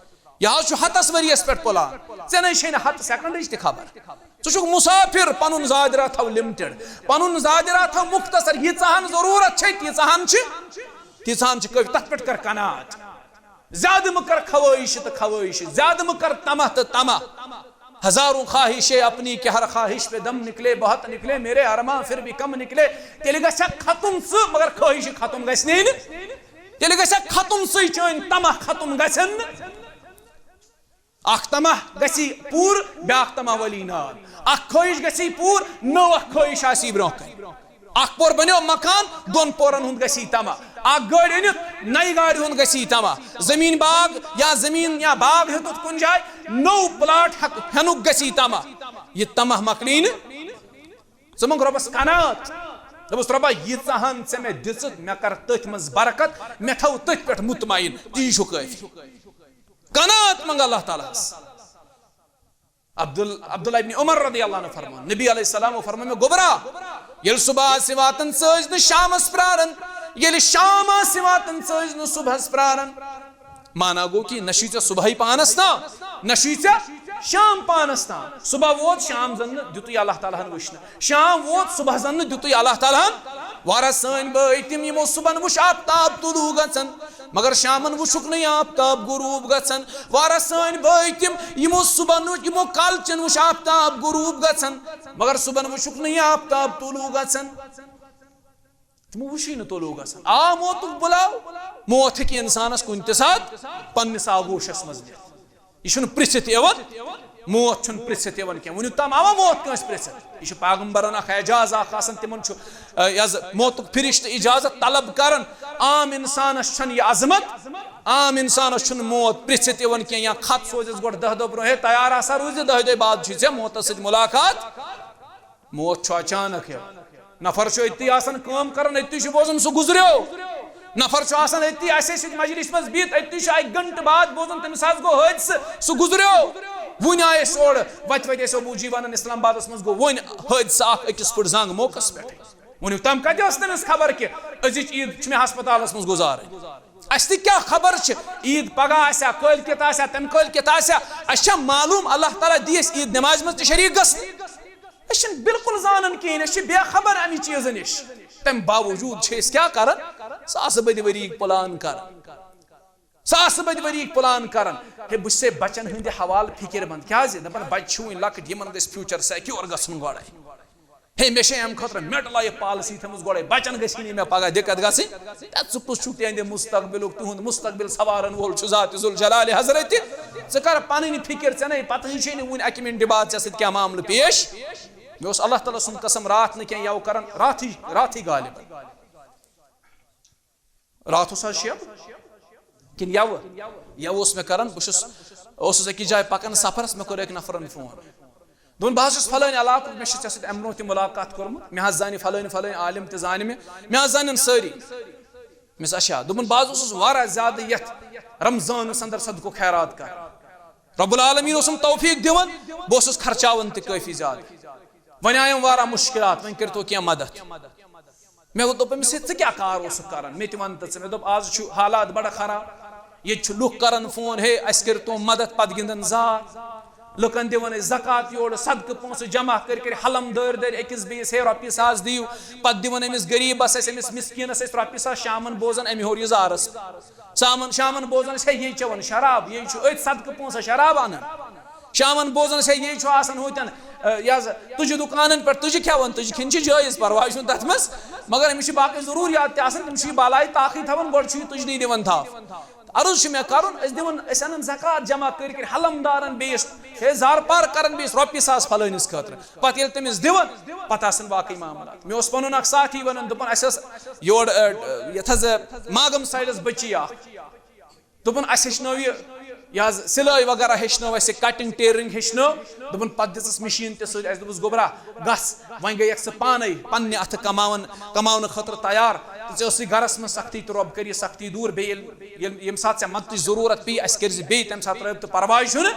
یہِ حظ چھُ ہتس ؤرِیس پٮ۪ٹھ پلان، ژےٚ نَے چھے نہٕ ہتہٕ سیکنڈٕچ تہِ خبر۔ ژٕ چھُکھ مسافر، پنُن زادِ راتھ تھاو لِمٹِڈ، پنُن زادِ راتھ تھاو مختصر، ییٖژاہن ضروٗرت چھے، تیٖژاہن چھِ، تیٖژاہن چھِ کٲفی، تتھ پٮ۪ٹھ کر قناعت۔ زیادٕ مہٕ کر خواہش تہٕ خواہش، زیادٕ مہٕ کر طمع تہٕ طمع۔ ہزاروں خواہشیں اپنی کہ ہر خواہش پہ دم نکلے، بہت نکلے میرے ارماں پھر بھی کم نکلے۔ تیٚلہِ گژھِ ہا ختم سُہ، مگر خواہش ختم گژھِ نہٕ۔ تیٚلہِ گژھِ ہا ختم سُے، چٲنۍ طمع ختم گژھن نہٕ۔ اکھ طمع گژھی پوٗرٕ، بیاکھ طمع ولی نار۔ اکھ خٲہِش گژھی پوٗرٕ، نٔو اکھ خٲہِش آسی برونٛہہ کنہِ۔ اکھ پور بنیو مکان، دۄن پورن ہُنٛد گژھی طمع۔ اکھ گٲڑۍ أنِتھ، نَیہِ گاڑِ ہُنٛد گژھی طمع۔ زٔمیٖن باغ یا زٔمیٖن یا باغ ہیوٚتُتھ کُنہِ جایہِ، نوٚو پلاٹ ہٮ۪ک-، ہٮ۪نُک گژھی طمع۔ یہِ طمع مۄکلی نہٕ۔ ژٕ منٛگ رۄبس قناعت۔ دوٚپُس، رۄبا، ییٖژاہن ژےٚ مےٚ دِژٕتھ، مےٚ کر تٔتھۍ منٛز برکت، مےٚ تھاو تٔتھۍ پٮ۪ٹھ مطمعین، تی چھُ کٲفی۔ قناعت منٛگ اللہ تعالیٰ ہس۔ عبدال-، عبداللہ ابن عمر رضی اللہ عنہ فرمان، نبی علیہ السلام فرمان مےٚ، گوٚبرا، ییٚلہِ صبح آسہِ واتان، ژٕ ٲسۍ نہٕ شامس پراران، ییٚلہِ شام آسہِ واتان، ژٕ ٲسۍ نہٕ صبحس پراران۔ مانا گوٚو کہِ نہ چھُے ژےٚ صبحے پانس تام، نہ چھُے ژےٚ شام پانس تام۔ صبح ووت، شام زن نہٕ دیُتُے اللہ تعالیٰ ہن وٕچھنہٕ، شام ووت، صبح زن نہٕ دیُتُے اللہ تعالیٰ ہن۔ واریاہ سٲنۍ بٲے تِم، یِمو صبحن وٕچھ آفتاب طلوع گژھان، مگر شامن وٕچھُکھ نہٕ یہِ آفتاب غروب گژھان۔ واریاہ سٲنۍ بٲے تِم، یِمو صبحن وٕچھ، یِمو کالچن وٕچھ آفتاب غروب گژھان، مگر صبحن وٕچھُکھ نہٕ یہِ آفتاب طلوع گژھان۔ تِمو وٕچھُے نہٕ طلوع گژھان۔ آ، موتُک بُلاو، موت ہیٚکہِ انسانس کُنہِ تہِ ساتہٕ پننِس آغوشس منٛز نِتھ۔ یہِ چھُنہٕ پرژھِتھ یِوان۔ موت چھُنہٕ پرژھِتھ یِوان کینٛہہ۔ وٕنیُک تام آوا موت کٲنٛسہِ پرژھِتھ؟ یہِ چھُ پیغمبرن اکھ اعجاز اکھ آسان، تِمن چھُ، آ، یہِ حظ، موتُک فرشتہٕ اجازت طلب کران۔ عام انسانس چھنہٕ یہِ عظمت، عام انسانس چھُنہٕ موت پرژھِتھ یِوان کینٛہہ، یا خط سوزٮ۪س گۄڈٕ دَہ دۄہ برونٛہہ، "ہے، تیار آسا روٗزِتھ، دَہہِ دۄہہِ بعد چھُے ژےٚ موتس سۭتۍ ملاقات۔" موت چھُ اچانک یِوان۔ نفر چھُ أتی آسان کٲم کران، أتی چھُ بوزان سُہ گُزریو۔ نفر چھُ آسان أتی اَسہِ سۭتۍ مجلس منٛز بِہِتھ، أتی چھُ اَکہِ گھنٹہٕ بعد بوزان تٔمِس حظ گوٚو حٲدثہٕ، سُہ گُزریو۔ وُنہِ آیہِ أسۍ اورٕ، وَتہِ وَتہِ ٲسۍ ابوٗ جی وَنان اسلام آبادس منٛز گوٚو وۄنۍ حٲدثہٕ اَکھ أکِس فُٹ زنٛگ موقعس پٮ۪ٹھٕے۔ وُنیُک تام کَتہِ ٲس تٔمِس خبر کہِ أزِچ عیٖد چھِ مےٚ ہسپتالس منٛز گُزارٕنۍ؟ اَسہِ تہِ کیٛاہ خبر چھِ؟ عیٖد پگاہ آسیا، کٲلۍ کٮ۪تھ آسیا، تَمہِ کٲلۍ کٮ۪تھ آسیا؟ اَسہِ چھا معلوٗم اللہ تعالیٰ دِیہِ اَسہِ عیٖد نمازِ منٛز تہِ شریٖک گژھنہٕ؟ أسۍ چھِنہٕ بالکل زانان کِہیٖنۍ، أسۍ چھِ بے خبر اَمہِ چیٖزٕ نِش۔ تَمہِ باوجوٗد چھِ أسۍ کیٛاہ کران؟ ساسہٕ بٔدۍ ؤری پلان کران، ساسہٕ بٔدۍ ؤری پلان کران۔ ہے، بہٕ چھُسے بچن ہٕنٛدِ حوالہٕ فِکر مند۔ کیٛازِ؟ دَپان، بچہِ چھِ وُنہِ لۄکٕٹۍ، یِمن گژھِ future secure گژھُن گۄڈَے۔ ہے، مےٚ چھےٚ اَمہِ خٲطرٕ MetLife policy تھٲومٕژ گۄڈَے، بچن گژھِ نہٕ مےٚ پگاہ دِقت گژھٕنۍ۔ ہے، ژٕ کُس چھُکھ تِہنٛدِ مستقبلُک، تِہُنٛد مستقبل سنوارن وول چھُ ذات ذوالجلال حضرت؟ ژٕ کر پنٕنۍ فِکر، ژےٚ نے پتہٕے چھے نہٕ وُنہِ اَکہِ مِنٹہِ بعد ژےٚ سۭتۍ کیٛاہ معاملہٕ پیش۔ مےٚ اوس اللہ تعالیٰ سُنٛد قسم، راتھ نہٕ کینٛہہ یَوٕ کران، راتھٕے، راتھٕے غالب۔ راتھ اوس حظ شیب کِنہٕ یَوٕ؟ یَوٕ اوس مےٚ کران، بہٕ چھُس، اوسُس أکِس جایہِ پکان سفرس، مےٚ کوٚر أکۍ نفرن فون۔ دوٚپُن، "بہٕ حظ چھُس فلٲنۍ علاقُک، مےٚ چھُ ژےٚ سۭتۍ اَمہِ برونٛہہ تہِ مُلاقات کوٚرمُت، مےٚ حظ زانہِ فلٲنۍ فلٲنۍ عالم تہِ زانہِ مےٚ، مےٚ حظ زانن سٲری۔" مےٚ ووٚنُس، "اچھا۔" دوٚپُن، "بہٕ حظ اوسُس واریاہ زیادٕ یتھ رمضانس اندر صدقہٕ خیرات کران۔ رب العالمین اوسُم توفیق دِوان، بہٕ اوسُس خرچاوان تہِ کٲفی زیادٕ۔ وۄنۍ آیم واریاہ مُشکلات، وۄنۍ کٔرۍتو کینٛہہ مدد۔" مےٚ دوٚپ أمِس، "ہے، ژٕ کیٛاہ کار اوسُکھ کران؟ مےٚ تہِ وَن تہٕ ژٕ۔" مےٚ دوٚپ، "آز چھُ حالات بڑٕ خراب۔ ییٚتہِ چھُ لُکھ کران فون، ہے، اَسہِ کٔرۍتو مدد، پتہٕ گِنٛدان زار۔ لُکن دِوان أسۍ زکوٰۃ یورٕ، صدقہٕ پونٛسہٕ جمع کٔرۍ کٔرۍ حلم دٲرۍ دٲرۍ أکِس بیٚیِس، ہے، رۄپیہِ ساس دِیِو۔" پتہٕ دِوان أمِس غریٖبس أسۍ، أمِس مسکیٖنس أسۍ رۄپیہِ ساس شامن بوزان اَمہِ ہیوٚر یہِ زارس۔ شامن، شامن بوزان أسۍ، ہے، یہِ چٮ۪وان شراب، یہِ چھُ أتھۍ صدقہٕ پونٛسس شراب انان۔ شامن بوزان أسۍ، ہے، یہِ چھُ آسان ہوتٮ۪ن، ٲ، یہِ حظ، تُجہِ دُکانن پٮ۪ٹھ تُجہِ کھٮ۪وان، تُجہِ کھٮ۪نۍ چھِ جٲیز، پرواے چھُنہٕ تتھ منٛز، مگر أمِس چھِ باقٕے ضروٗریات تہِ آسان، تٔمِس چھُ یہِ بالایہِ طاقٕے تھاوان، گۄڈٕ چھُ یہِ تُجنٕے دِوان تھپھ۔ عرض چھُ مےٚ کرُن، أسۍ دِوان، أسۍ انان زکوٰۃ جمع کٔرۍ کٔرۍ حلم دارن بیٚیِس، ہے، زارٕ پار کران بیٚیِس رۄپیہِ ساس فلٲنِس خٲطرٕ۔ پتہٕ ییٚلہِ تٔمِس دِوان، پتہٕ آسان باقٕے معاملات۔ مےٚ اوس پنُن اکھ ساتھی ونان، دوٚپُن، اسہِ ٲس یورٕ، ٲ، یتھ حظ، ٲ، ماگم سایڈس بچی اکھ۔ دوٚپُن، اسہِ ہیٚچھنٲو یہِ، یہِ حظ سِلٲے وغیرہ ہیٚچھنٲو اسہِ، cutting tailoring ہیٚچھنٲو۔ دوٚپُن، پتہٕ دِژٕس مِشیٖن تہِ سۭتۍ اسہِ۔ دوٚپُس، "گوٚبرا، گژھ، وۄنۍ گٔے یکھ ژٕ پانے پننہِ اتھٕ کماون، کماونہٕ خٲطرٕ تیار۔ تہٕ ژےٚ ٲسٕے گرس منٛز سختی تہٕ رۄب کٔرِ یہِ سختی دوٗر۔ بیٚیہِ ییٚلہِ، ییٚلہِ، ییٚمہِ ساتہٕ ژےٚ مدتٕچ ضروٗرت پیٚیہِ، اسہِ کٔرزِ بیٚیہِ تمہِ ساتہٕ رٲبطہٕ، پرواے چھُنہٕ،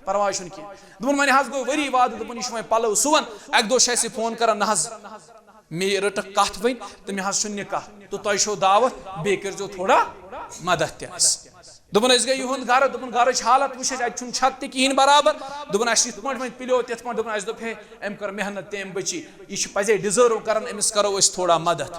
پرواے چھُنہٕ کینٛہہ۔" دوٚپُن، وۄنۍ حظ گوٚو ؤری وادٕ، دوٚپُن، یہِ چھُ وۄنۍ پلو سُوان۔ اکہِ دۄہ چھُ اسہِ یہِ فون کران، نہ حظ، مےٚ رٔٹٕکھ کتھ وۄنۍ تہٕ مےٚ حظ چھُ نکاح تہٕ تۄہہِ چھو دعوت، بیٚیہِ کٔرزیو تھوڑا مدد تہِ اسہِ۔ دوٚپُن، أسۍ گٔے یِہُنٛد گرٕ، دوٚپُن، گرٕچ حالت وٕچھ اَسہِ، اَتہِ چھُنہٕ چھت تہِ کِہیٖنۍ برابر۔ دوٚپُن، اَسہِ چھُ یِتھ پٲٹھۍ وۄنۍ پِلیو تِتھ پٲٹھۍ، دوٚپُن، اَسہِ دوٚپ، ہے، أمۍ کٔر محنت تہٕ أمۍ بٔچی، یہِ چھِ پَزے deserve کران، أمِس کرو أسۍ تھوڑا مدد۔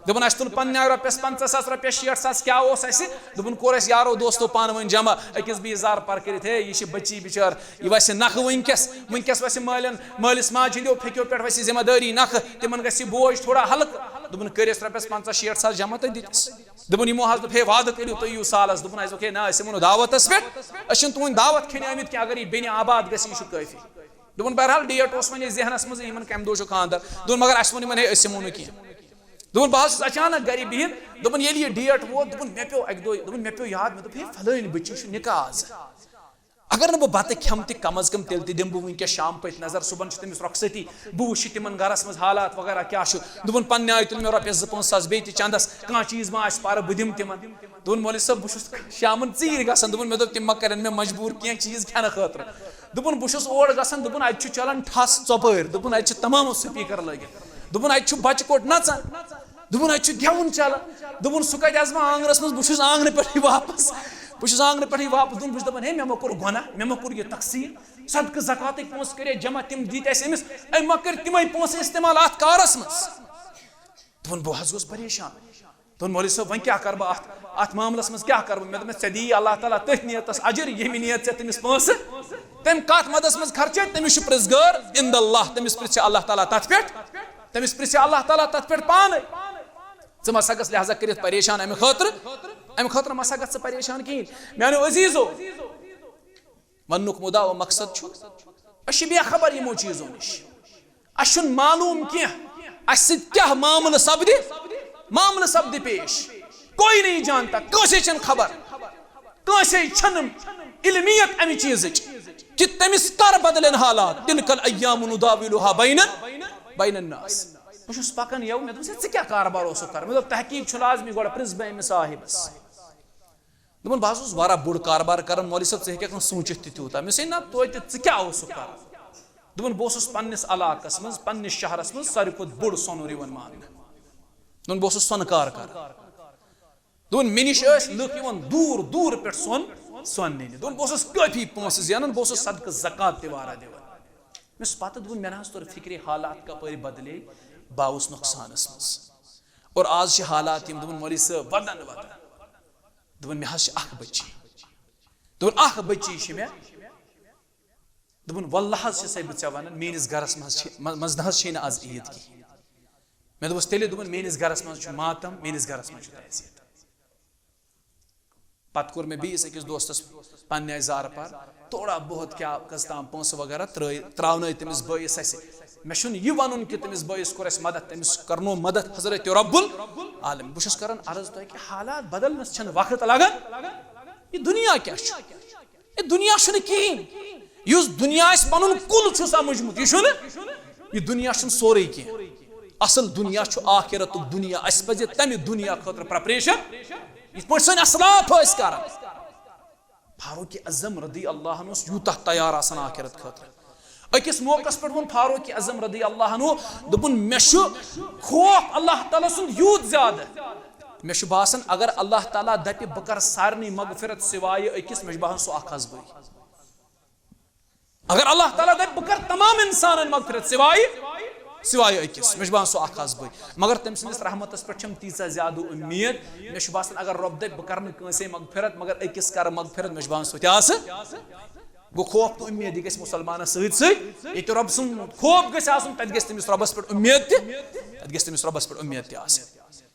دوٚپُن، اَسہِ تُل پننہِ آیہِ رۄپیَس پنٛژاہ ساس، رۄپیَس شیٹھ ساس، کیٛاہ اوس اَسہِ؟ دوٚپُن، کوٚر اَسہِ یارو دوستو پانہٕ ؤنۍ جمع، أکِس بیٚیِس زار پار کٔرِتھ، ہے، یہِ چھِ بٔچی بِچٲر، یہِ وَسہِ نَکھٕ وٕنکیٚس، وٕنکیٚس وَسہِ مٲلٮ۪ن، مٲلِس ماجہِ ہِنٛدیو پھیٚکیو پٮ۪ٹھ وَسہِ ذمہ دٲری نَکھٕ، تِمن گژھِ یہِ بوج تھوڑا ہلکہٕ۔ دوٚپُن، کٔرِس رۄپیَس پنٛژاہ شیٹھ ساس جمع تہٕ دِتِس۔ دوٚپُن، یِمو حظ دوٚپ، ہے، وعدٕ کٔرِو تُہۍ یِیِو سالس۔ دوٚپُن، اَسہِ دوٚپ، ہے، نہ، أسۍ یِمو نہٕ دعوتس پٮ۪ٹھ، أسۍ چھِنہٕ تُہُنٛد دعوت کھیٚنہِ آمٕتۍ کینٛہہ، اگر یہِ بیٚنہِ آباد گژھِ، یہِ چھُ کٲفی۔ دوٚپُن، بہرحال، date اوس وۄنۍ اَسہِ ذہنس منٛز، یِمن کَمہِ دۄہ چھُ خانٛدر۔ دوٚپُن، مگر اَسہِ ووٚن یِمن، ہے، أسۍ یِمو نہٕ کینٛہہ۔ دوٚپُن، بہٕ حظ چھُس اچانک گرِ بِہِتھ۔ دوٚپُن، ییٚلہِ یہِ date ووت، دوٚپُن، مےٚ پیوٚو اَکہِ دۄہ، دوٚپُن، مےٚ پیوٚو یاد، مےٚ دوٚپ، ہے، فلٲنۍ بٔچی چھُ نکاح آز۔ اگر نہٕ بہٕ بتہٕ کھٮ۪مہٕ تہِ، کم از کم تیٚلہِ تہِ دِمہٕ بہٕ وٕنکیٚس شام پٔتۍ نظر، صُبحن چھُ تٔمِس رۄخصتی، بہٕ وٕچھِ تِمن گرس منٛز حالات وغیرہ کیٛاہ چھُ۔ دوٚپُن، پننہِ آیہِ تُلۍ مےٚ رۄپیس زٕ پانٛژھ ساس بیٚیہِ تہِ چندس، کانٛہہ چیٖز ما آسہِ پرٕ، بہٕ دِمہٕ تِمن۔ دوٚپُن، مولوی صٲب، بہٕ چھُس شامن ژیٖرۍ گژھان۔ دوٚپُن، مےٚ دوٚپ، تِم ما کرن مےٚ مجبوٗر کینٛہہ چیٖز کھٮ۪نہٕ خٲطرٕ۔ دوٚپُن، بہٕ چھُس اور گژھان، دوٚپُن، اتہِ چھُ چلان ٹھس ژۄپٲرۍ، دوٚپُن، اتہِ چھِ تمام speaker لٲگِتھ۔ دوٚپُن، اتہِ چھُ بچہِ کوٚٹ نژان۔ دوٚپُن، اَتہِ چھُ گٮ۪وُن چلان۔ دوٚپُن، سُہ کَتہِ اَژٕ بہٕ آنٛگنَس منٛز؟ بہٕ چھُس آنٛگنہٕ پٮ۪ٹھٕے واپَس۔ بہٕ چھُس آنٛگنہٕ پٮ۪ٹھٕے واپَس۔ دوٚپُن، بہٕ چھُس دَپان، ہے، مےٚ مہ کوٚر گۄناہ، مےٚ مہ کوٚر یہِ تقصیٖر۔ صدقہٕ زکاتٕکۍ پونٛسہٕ کٔرۍ اَسہِ جمع، تِم دِتۍ اَسہِ أمِس۔ أمۍ مہ کٔرۍ تِمَے پونٛسہٕ استعمال اَتھ کارَس منٛز۔ دوٚپُن، بہٕ حظ گوٚوُس پریشان۔ دوٚپُن، مولوی صٲب، وۄنۍ کیٛاہ کَرٕ بہٕ اَتھ، اَتھ معاملَس منٛز کیٛاہ کَرٕ بہٕ؟ مےٚ دوٚپ، مےٚ ژےٚ دِیی اللہ تعالیٰ تٔتھۍ نیتَس اَجِر، ییٚمہِ نیت ژےٚ تٔمِس پونٛسہٕ، تٔمۍ کَتھ مَدَس منٛز خرچٲے، تٔمِس چھُ پرٛزگار عند اللہ، تٔمِس پرٛژھِ اللہ تعالیٰ تَتھ پٮ۪ٹھ۔ تٔمِس پرژھِ اللہ تعالیٰ تتھ پٮ۪ٹھ پانے۔ ژٕ ما سا گژھ لہذا کٔرِتھ پریشان امہِ خٲطرٕ، امہِ خٲطرٕ ما سا گژھ ژٕ پریشان کِہیٖنۍ۔ میانیو عزیزو، وننُک مُدا و مقصد چھُ، أسۍ چھِ بے خبر یِمو چیٖزو نِش۔ اَسہِ چھُنہٕ معلوٗم کینٛہہ، اَسہِ سۭتۍ کیٛاہ معاملہٕ سپدِ، معاملہٕ سپدِ پیش۔ کوئی نہیں جانتا، کٲنٛسے چھَنہٕ خبر، کٲنٛسے چھَنہٕ علمیت اَمہِ چیٖزٕچ کہِ تٔمِس کر بدلن حالات۔ تلک الایام نداولها بین، بین الناس۔ بہٕ چھُس پکان یَوٕ، مےٚ دوٚپُس، "ہے، ژٕ کیٛاہ کاربار اوسُکھ کران؟" مےٚ دوٚپ، "تحقیٖق چھُ لازمی، گۄڈٕ پرٛژھ بہٕ أمِس صاحبس۔" دوٚپُن، "بہٕ حظ اوسُس واریاہ بوٚڑ کاربار کران، مولوی صٲب، ژٕ ہیٚککھ نہٕ سوٗنٛچِتھ تہِ تیوٗتاہ۔" مےٚ ووٚنُس، "ہے نہ، توتہِ ژٕ کیٛاہ اوسُکھ کران؟" دوٚپُن، "بہٕ اوسُس پننِس علاقس منٛز، پننِس شہرس منٛز ساروی کھۄتہٕ بوٚڑ سۄنُر یِوان ماننہٕ۔" دوٚپُن، "بہٕ اوسُس سۄنہٕ کار کران۔" دوٚپُن، "مےٚ نِش ٲسۍ لُکھ یِوان دوٗر دوٗر پٮ۪ٹھ سۄن، سۄن نِنہِ۔" دوٚپُن، "بہٕ اوسُس کٲفی پونٛسہٕ زینان، بہٕ اوسُس صدقہٕ زکوٰۃ تہِ واریاہ دِوان۔" مےٚ اوس پتہٕ، دوٚپُن، مےٚ نہ حظ توٚر فِکرِ حالات کپٲرۍ بدلے، بہٕ آوُس نۄقصانس منٛز۔ اور آز چھِ حالات یِم، دوٚپُن، مولوی صٲب، ودان ودان۔ دوٚپُن، مےٚ حظ چھِ اکھ بچی۔ دوٚپُن، اکھ بچی چھِ مےٚ۔ دوٚپُن، واللہ حظ چھِ سَے بہٕ ژےٚ وَنان، میٛٲنِس گَرَس منٛز چھِ، منٛز نہ حظ چھے نہٕ آز عیٖد کِہیٖنۍ۔ مےٚ دوٚپُس، تیٚلہِ، دوٚپُن، میٛٲنِس گَرَس منٛز چھُ ماتم، میٛٲنِس گَرَس منٛز چھُ تعزیت۔ پَتہٕ کوٚر مےٚ بیٚیِس أکِس دوستَس پنٛنہِ آیہِ زارٕ پار، تھوڑا بہت کیٛاہ کٔژ تام پونٛسہٕ وغیرہ ترٛٲے، ترٛاونٲے تٔمِس بٲیِس اَسہِ۔ مےٚ چھُنہٕ یہِ وَنُن کہِ تٔمِس بٲیِس کوٚر اَسہِ مدد، تٔمِس کَرنو مدد حضرت رب العالمین۔ بہٕ چھُس کَران عرض تۄہہِ کہِ حالات بدلنَس چھَنہٕ وقت لَگان۔ یہِ دُنیا کیٛاہ چھُ؟ یہِ دُنیا چھُنہٕ کِہیٖنۍ۔ یُس دُنیا اَسہِ پَنُن کُل چھُ سَمجھمُت، یہِ چھُنہٕ، یہِ دُنیا چھُنہٕ سورُے کینٛہہ۔ اَصٕل دُنیا چھُ آخرتُک دُنیا۔ اَسہِ پَزِ تَمہِ دُنیا خٲطرٕ پرٛپریشَن، یِتھ پٲٹھۍ سٲنۍ اَسلاف ٲسۍ کَران۔ فاروق اعظم رضی اللہ عنہ اوس یوٗتاہ تیار آسان آخرت خٲطرٕ۔ أکِس موقعس پٮ۪ٹھ ووٚن فاروق اعظم رضی اللہ عنہ، دوٚپُن، "مےٚ چھُ خوف اللہ تعالیٰ سُنٛد یوٗت زیادٕ، مےٚ چھُ باسان اگر اللہ تعالیٰ دَپہِ بہٕ کَرٕ سارنٕے مغفرت سوایہِ أکِس، مےٚ چھُ باسان سُہ اَکھ آسہٕ بٕے۔" اگر اللہ تعالیٰ دَپہِ بہٕ کَرٕ تمام اِنسانَن مغفرت سوایہِ، سوایہِ أکِس، مےٚ چھُ باسان سُہ اَکھ آسہٕ بٕے۔ مگر تٔمۍ سٕنٛدِس رحمتَس پٮ۪ٹھ چھَم تیٖژاہ زیادٕ اُمید، مےٚ چھُ باسان اگر رۄب دَپہِ بہٕ کَرٕ نہٕ کٲنٛسے مغفرت مگر أکِس کَرٕ مغفرت، مےٚ چھُ باسان سُہ تہِ آسہٕ۔ گوٚو خوف تہٕ اُمید، یہِ گژھِ مُسلمانَس سۭتۍ سۭتۍ۔ ییٚتہِ رۄب سُنٛد خوف گژھِ آسُن، تَتہِ گژھِ تٔمِس رۄبَس پٮ۪ٹھ اُمید تہِ، تَتہِ گژھِ تٔمِس رۄبَس پٮ۪ٹھ اُمید تہِ آسٕنۍ۔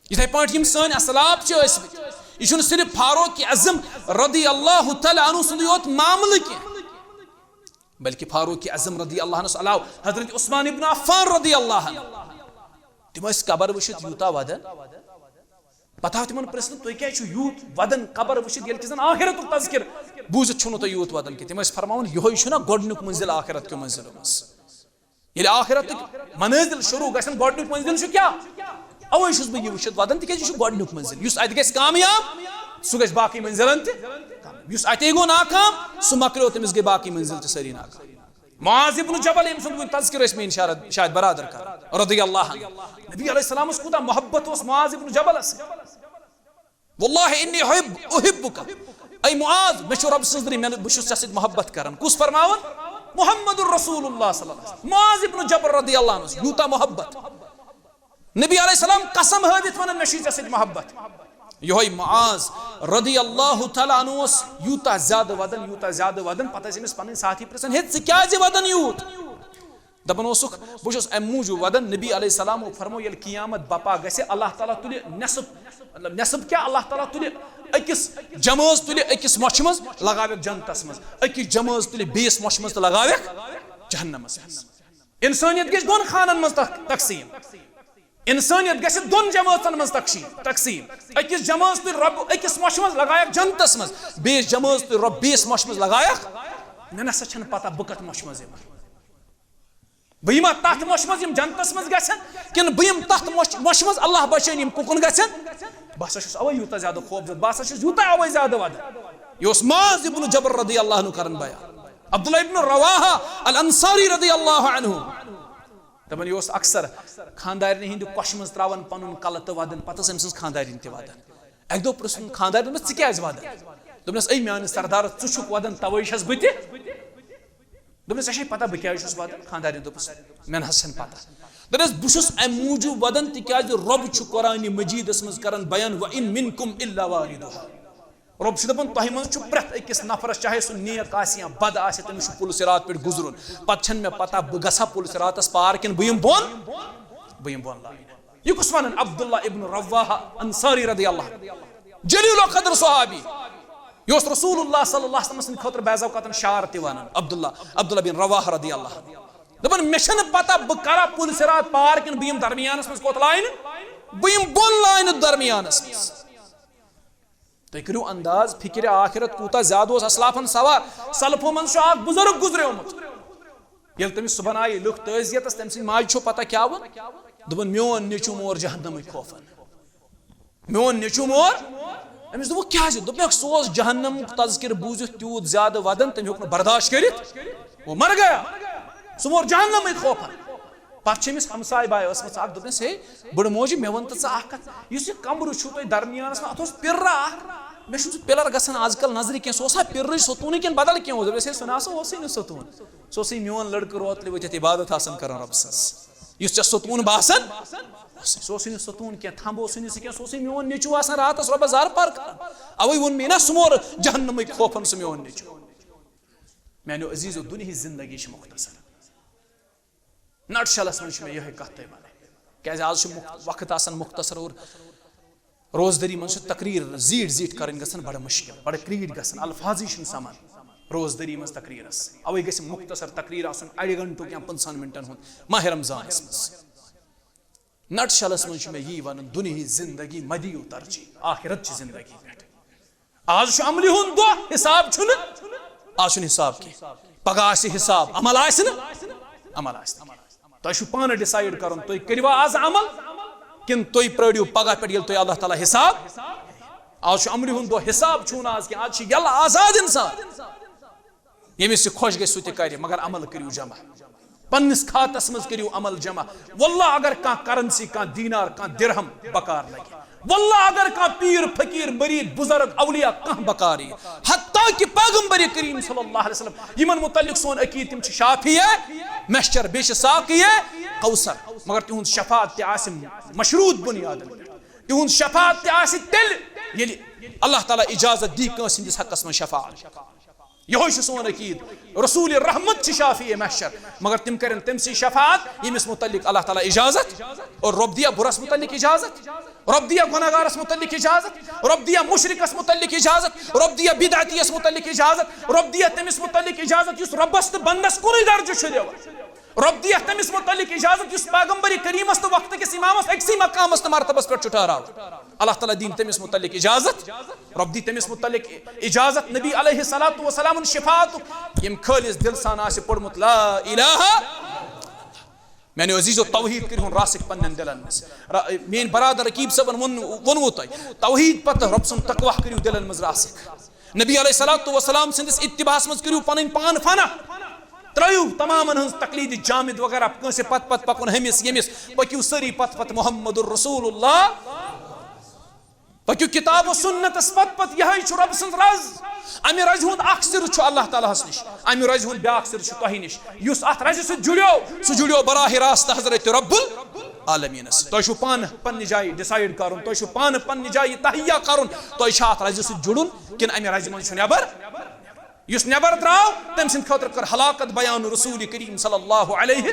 یِتھَے پٲٹھۍ یِم سٲنۍ اَسلاف چھِ ٲسۍمٕتۍ، یہِ چھُنہٕ صرف فاروق اعظم رضی اللہ تعالیٰ عنہ سُنٛدُے یوت معاملہٕ کینٛہہ، بلکہِ فاروق اعظم رضی اللہ عنہ علاوٕ حضرت عثمان ابن عفان رضی اللہ عنہ، تِم ٲسۍ قبر وٕچھِتھ یوٗتاہ وَدان۔ پتہٕ آو تِمن پرژھنہٕ، "تُہۍ کیٛازِ چھِو یوٗت ودان قبر وٕچھِتھ، ییٚلہِ کہِ زن آخرتُک تذکر بوٗزِتھ چھُو نہٕ تُہۍ یوٗت ودان کینٛہہ؟" تِم ٲسۍ فرماوان، "یِہوٚے چھُنہ گۄڈٕنیُک منزل آخرت کیو منزلو منٛز۔ ییٚلہِ آخرتٕکۍ منٲزل شروٗع گژھن، گۄڈٕنیُک منزل چھُ کیٛاہ؟ اوے چھُس بہٕ یہِ وٕچھِتھ ودان، تِکیٛازِ یہِ چھُ گۄڈٕنیُک منزل۔ یُس اتہِ گژھِ کامیاب، سُہ گژھِ باقٕے منزلن تہِ کامیاب۔ یُس اتے گوٚو ناکام، سُہ مۄکلیو، تٔمِس گٔے باقٕے منزل تہِ سٲری ناکام۔" معاذ ابن جبل، أمۍ سُنٛد وٕنۍ تذکر ٲسۍ میٛٲنۍ شاید، شاید برادر کران، رضی اللہ عنہ۔ نبی علیہ السلامس کوٗتاہ محبت اوس معاذ ابن جبلس سۭتۍ۔ "واللہ انی احب، احبک۔ اے معاذ، مےٚ چھُ رۄب سٕنٛز دٔلیٖل، مےٚ، بہٕ چھُس ژےٚ سۭتۍ محبت کران۔" کُس فرماوان؟ محمد رسول اللہ صلی اللہ علیہ وسلم۔ معاذ ابن جبل رضی اللہ عنہ، یوٗتاہ محبت۔ نبی علیہ السلام قسم ہٲوِتھ ونان، "مےٚ چھُے ژےٚ سۭتۍ محبت۔" یِہوٚے معاذ رضی اللہ تعالیٰ عنہ اوس یوٗتاہ زیادٕ ودان، یوٗتاہ زیادٕ ودان، پتہٕ ٲسۍ أمِس پنٕنۍ ساتھی پرژھان، "ہے، ژٕ کیٛازِ ودان یوٗت؟" دپان اوسُکھ، "بہٕ چھُس امہِ موٗجوٗب ودان، نبی علیہ السلامو فرموو، ییٚلہِ قیامت بپا گژھِ، اللہ تعالیٰ تُلہِ نصف، مطلب، نصف کیٛاہ، اللہ تعالیٰ تُلہِ أکِس جمٲژ تُلہِ أکِس مۄچھِ منٛز، لگاوٮ۪کھ جنتس منٛز، أکِس جمٲژ تُلہِ بیٚیِس مۄچھِ منٛز تہٕ لگاوٮ۪کھ جہنمس منٛز۔" انسانیت گژھِ دۄن خانن منٛز تق-، تقسیٖم۔ انسانیت گژھِ دۄن جمٲژن منٛز تقسیٖم، تقسیٖم۔ أکِس جمٲژ تُلہِ رۄب أکِس مۄچھِ منٛز، لگایکھ جنتس منٛز، بیٚیِس جمٲژ تُلہِ رۄب بیٚیِس مۄچھِ منٛز، لگایکھ، مےٚ نسا چھنہٕ پتہ بہٕ کتھ مۄچھِ منٛز یِمہٕ۔ بہٕ یِما تتھ مۄچھِ منٛز یِم جنتس منٛز گژھن، کِنہٕ بہٕ یِمہٕ تتھ مۄچھِ، مۄچھِ منٛز، اللہ بچٲیِن، یِم کُکُن گژھن؟ بہٕ ہسا چھُس اوے یوٗتاہ زیادٕ خوفزدٕ، بہٕ ہسا چھُس یوٗتاہ اوے زیادٕ ودان۔ یہِ اوس معاذ ابن جبل رضی اللہ عنہ کران بیان۔ عبداللہ ابن رواحہ الانصاری رضی اللہ عنہ، دپان، یہِ اوس اکثر خاندارنہِ ہٕنٛدِ کۄشہِ منٛز ترٛاوان پنُن کلہٕ تہٕ ودان، پتہٕ ٲس أمۍ سٕنٛز خاندارِنۍ تہِ ودان۔ اکہِ دۄہ پرٛژھُن خاندارنہِ، "دوٚپنَس، ژٕ کیٛازِ ودان؟" دوٚپنَس، "اے میٛانہِ سردارٕ، ژٕ چھُکھ ودان، توے چھَس بہٕ تہِ۔" دوٚپنَس، "ژےٚ چھے پتہ بہٕ کیٛازِ چھُس ودان؟" خاندارنہِ دوٚپُس، "مےٚ نہ حظ چھَنہٕ پتہ۔" دوٚپنَس، "بہٕ چھُس اَمہِ موٗجوٗب ودان، تِکیٛازِ رۄب چھُ قرآنِ مجیٖدَس منٛز کران بیان، وَإِن مِنْكُمْ إِلَّا وَارِدُهَا۔" رۄب چھُ دَپان، تۄہہِ منٛز چھُ پرٛٮ۪تھ أکِس نفرَس، چاہے سُہ نیک آسہِ یا بد آسہِ، تٔمِس چھُ پُل صراط پٮ۪ٹھ گُزرُن۔ پَتہٕ چھَنہٕ مےٚ پَتہ بہٕ گژھا پُل صراطَس پار کِنہٕ بہٕ یِمہٕ بۄن، بہٕ یِمہٕ بۄن لاینہٕ۔ یہِ کُس وَنان؟ عبداللہ ابن رواحہ انصاری رضی اللہ عنہ، جلیل القدر صحابی۔ یہِ اوس رسول اللہ صلی اللہ علیہ وسلم سٕنٛدِ خٲطرٕ بعض اوقاتن شعر تہِ ونان۔ عبداللہ، عبداللہ بن رواحہ رضی اللہ عنہ۔ دپان، مےٚ چھنہٕ پتہ بہٕ کرا پُل صراط پار کِنہٕ بہٕ یِمہٕ درمیانس منٛز۔ کوٚت لاینہٕ؟ بہٕ یِمہٕ بۄن لاینہٕ درمیانس منٛز۔ تُہۍ کٔرِو انداز، فکرِ آخرت کوٗتاہ زیادٕ اوس اسلافن سوار۔ سلفو منٛز چھُ اکھ بُزرگ گُزریومُت۔ ییٚلہِ تٔمِس صُبحن آیہِ لُکھ تعزیتس، تٔمۍ سٕنٛدِ ماجہِ چھُ پتہ کیٛاہ ووٚن؟ دوٚپُن، میون نیٚچوٗ مور جہنمٕکۍ خوفن۔ میون نیٚچوٗ مور؟ أمِس دوٚپُکھ، کیٛازِ؟ دوٚپنَکھ، سُہ اوس جہنمُک تذکرٕ بوٗزِتھ تیوٗت زیادٕ ودان، تٔمۍ ہیوٚک نہٕ برداشت کٔرِتھ، وہ مر گیا۔ سُہ مور جہنمٕکۍ خوفن۔ پتہٕ چھِ أمِس ہمساے باے ٲسمٕژ اکھ، دوٚپنَس، ہے، بٔڑ موجی، مےٚ وَن تہٕ ژٕ اکھ کتھ، یُس یہِ کمرٕ چھُو تۄہہِ درمیانس منٛز، اتھ اوس پِرٕ اکھ، مےٚ چھُنہٕ سُہ پِلر گژھان آز کل نظرِ کینٛہہ، سُہ اوسا پِرٕے ستوٗنٕے کِنہٕ بدل کینٛہہ اوس؟ دوٚپنَس، ہے، سُہ نہ سا اوسُے نہٕ ستوٗن، سُہ اوسُے میون لڑکہٕ روتلہِ ؤتھِتھ عبادت آسان کران رۄبہٕ سٕنٛز۔ یُس ژےٚ ستوٗن باسان، سُہ اوسُے نہٕ ستوٗن کینٛہہ، تھمب اوسُے نہٕ سُہ کینٛہہ، سُہ اوسُے میون نیٚچوٗ آسان راتس رۄبس زارٕ پار کران۔ اوے ووٚن مےٚ نا، سُہ مور جہنمٕکۍ خوفن سُہ میون نیٚچوٗ۔ میانیو عزیزو، دُنیہٕچ زندگی چھِ مختصر۔ نٹ شلس منٛز چھِ مےٚ یِہوٚے کتھ تۄہہِ ونٕنۍ۔ کیازِ آز چھُ مخ-، وقت آسان مختصر اور روزدٔری منٛز چھِ تقریر زیٖٹھ زیٖٹھ کرٕنۍ گژھان بڑٕ مُشکل، بڑٕ کریٖٹھ گژھان، الفاظٕے چھِنہٕ سمان روزدٔری منٛز تقریرس۔ اوے گژھِ مختصر تقریر آسُن اڑِ گھنٹُک یا پٕنٛژٕہن منٹن ہُنٛد ماہ رمضانس منٛز۔ نٹ شلس منٛز چھُ مےٚ یی ونُن، دُنیہٕچ زندگی مہ دِیِو ترجیح، آخرت چہِ زندگی پٮ۪ٹھ۔ آز چھُ عملہِ ہُنٛد دۄہ، حساب چھُنہٕ، آز چھُنہٕ حساب کینٛہہ۔ پگاہ آسہِ حساب، عمل آسہِ نہٕ، عمل آسہِ نہٕ کینٛہہ۔ تۄہہِ چھُو پانہٕ decide کرُن، تُہۍ کٔرِوا آز عمل کِنہٕ تُہۍ پرٲرِو پگاہ پٮ۪ٹھ ییٚلہِ تۄہہِ اللہ تعالیٰ حساب۔ آز چھُ عملہِ ہُنٛد دۄہ، حساب چھُو نہٕ آز کینٛہہ، آز چھِ یَلہٕ آزاد انسان۔ ییٚمِس یہِ خۄش گژھِ سُہ تہِ کرِ، مگر عمل کٔرِو جمع۔ پننِس کھاتس منٛز کٔرِو عمل جمع۔ واللہ اگر کانٛہہ currency، کانٛہہ دینار، کانٛہہ درہم بکار لگہِ، واللہ اگر کانٛہہ پیٖر، فقیٖر، مریٖد، بزرگ، اولیاء کانٛہہ بکار یی، حتیٰ کہ پیغمبر کریم صلی اللہ علیہ وسلم، یِمن متعلق سون عقیٖد، تِم چھِ شافیہ محشر، بیٚیہِ چھِ ساقیہ کوثر، مگر تِہُنٛد شفاعت تہِ آسہِ مشروط بنیادن پٮ۪ٹھ۔ تِہُنٛد شفاعت تہِ آسہِ تیٚلہِ، ییٚلہِ اللہ تعالیٰ اجازت دی کٲنٛسہِ ہٕنٛدِس حقس منٛز شفاعت۔ یِہوٚے چھُ سون عقیٖد۔ رسول رحمت چھِ شافیع محشر، مگر تِم کَرن تٔمۍ سٕے شفاعت، ییٚمِس مُتعلِق اللہ تعالیٰ اجازت، اور رۄب دِیا بُرس مُتعلِق اجازت، رۄب دِیا گۄناہگارس مُتعلِق اجازت، رۄب دِیا مُشرِکس مُتعلِق اجازت، رۄب دِیا بدعتیس مُتعلِق اجازت، رۄب دِیا تٔمِس مُتعلِق اجازت یُس رۄبس تہٕ بندس کُنُے درجہٕ چھُ دِوان۔ رۄب دِیَکھ تٔمِس مُتعلِق اِجازت یُس پیغمبر کریٖمَس تہٕ وقتہٕ کِس اِمامَس أکسٕے مقامَس تہٕ مرتبَس پٮ۪ٹھ چھُ ٹھہراوان۔ اللہ تعالیٰ دِیِن تٔمِس مُتعلِق اِجازت، رۄب دی تٔمِس مُتعلِق اِجازت۔ نبی علیہ الصلوۃ والسلامُن شفاعتُک ییٚمۍ خٲلِص دِل سان آسہِ پوٚرمُت لا الہ۔ میانیو عزیزو، توحید کٔرِہُن راسِخ پننٮ۪ن دِلَن منٛز۔ را-، میٲنۍ برادر رقیب صٲبن ووٚن، ووٚنوُ تۄہہِ، توحید پتہٕ رۄب سُنٛد تقویٰ کٔرِو دِلَن منٛز راسِخ۔ نبی علیہ الصلوۃ والسلام سٕنٛدِس اتباعس منٛز کٔرِو پنٕنۍ پان فنا۔ ترٲیِو تمامن ہٕنٛز تقلید جامد وغیرہ، کٲنٛسہِ پتہٕ پتہٕ پکُن، ہُمِس ییٚمِس، پٔکِو سٲری پتہٕ پتہٕ محمد رسول اللہ۔ پٔکِو کتاب و سنتس پتہٕ پتہٕ، یِہوٚے چھُ رۄب سٕنٛز رز۔ امہِ رزِ ہُنٛد اکھ سِر چھُ اللہ تعالیٰ ہس نِش، امہِ رزِ ہُنٛد بیٛاکھ سِر چھُ تۄہہِ نِش۔ یُس اتھ رزِ سۭتۍ جُڑیو، سُہ جُڑیو براہ راست حضرت رب العالمینس۔ تۄہہِ چھُو پانہٕ پننہِ جایہِ decide کرُن، تۄہہِ چھُو پانہٕ پننہِ جایہِ تہیہ کرُن، تۄہہِ چھا اتھ رزِ سۭتۍ جُڑُن کِنہٕ امہِ رزِ منٛز چھُ نٮ۪بر؟ یُس نٮ۪بر درٛاو، تٔمۍ سٕنٛدِ خٲطرٕ کٔر ہلاکت بیان رسول کریم صلی اللہ علیہ۔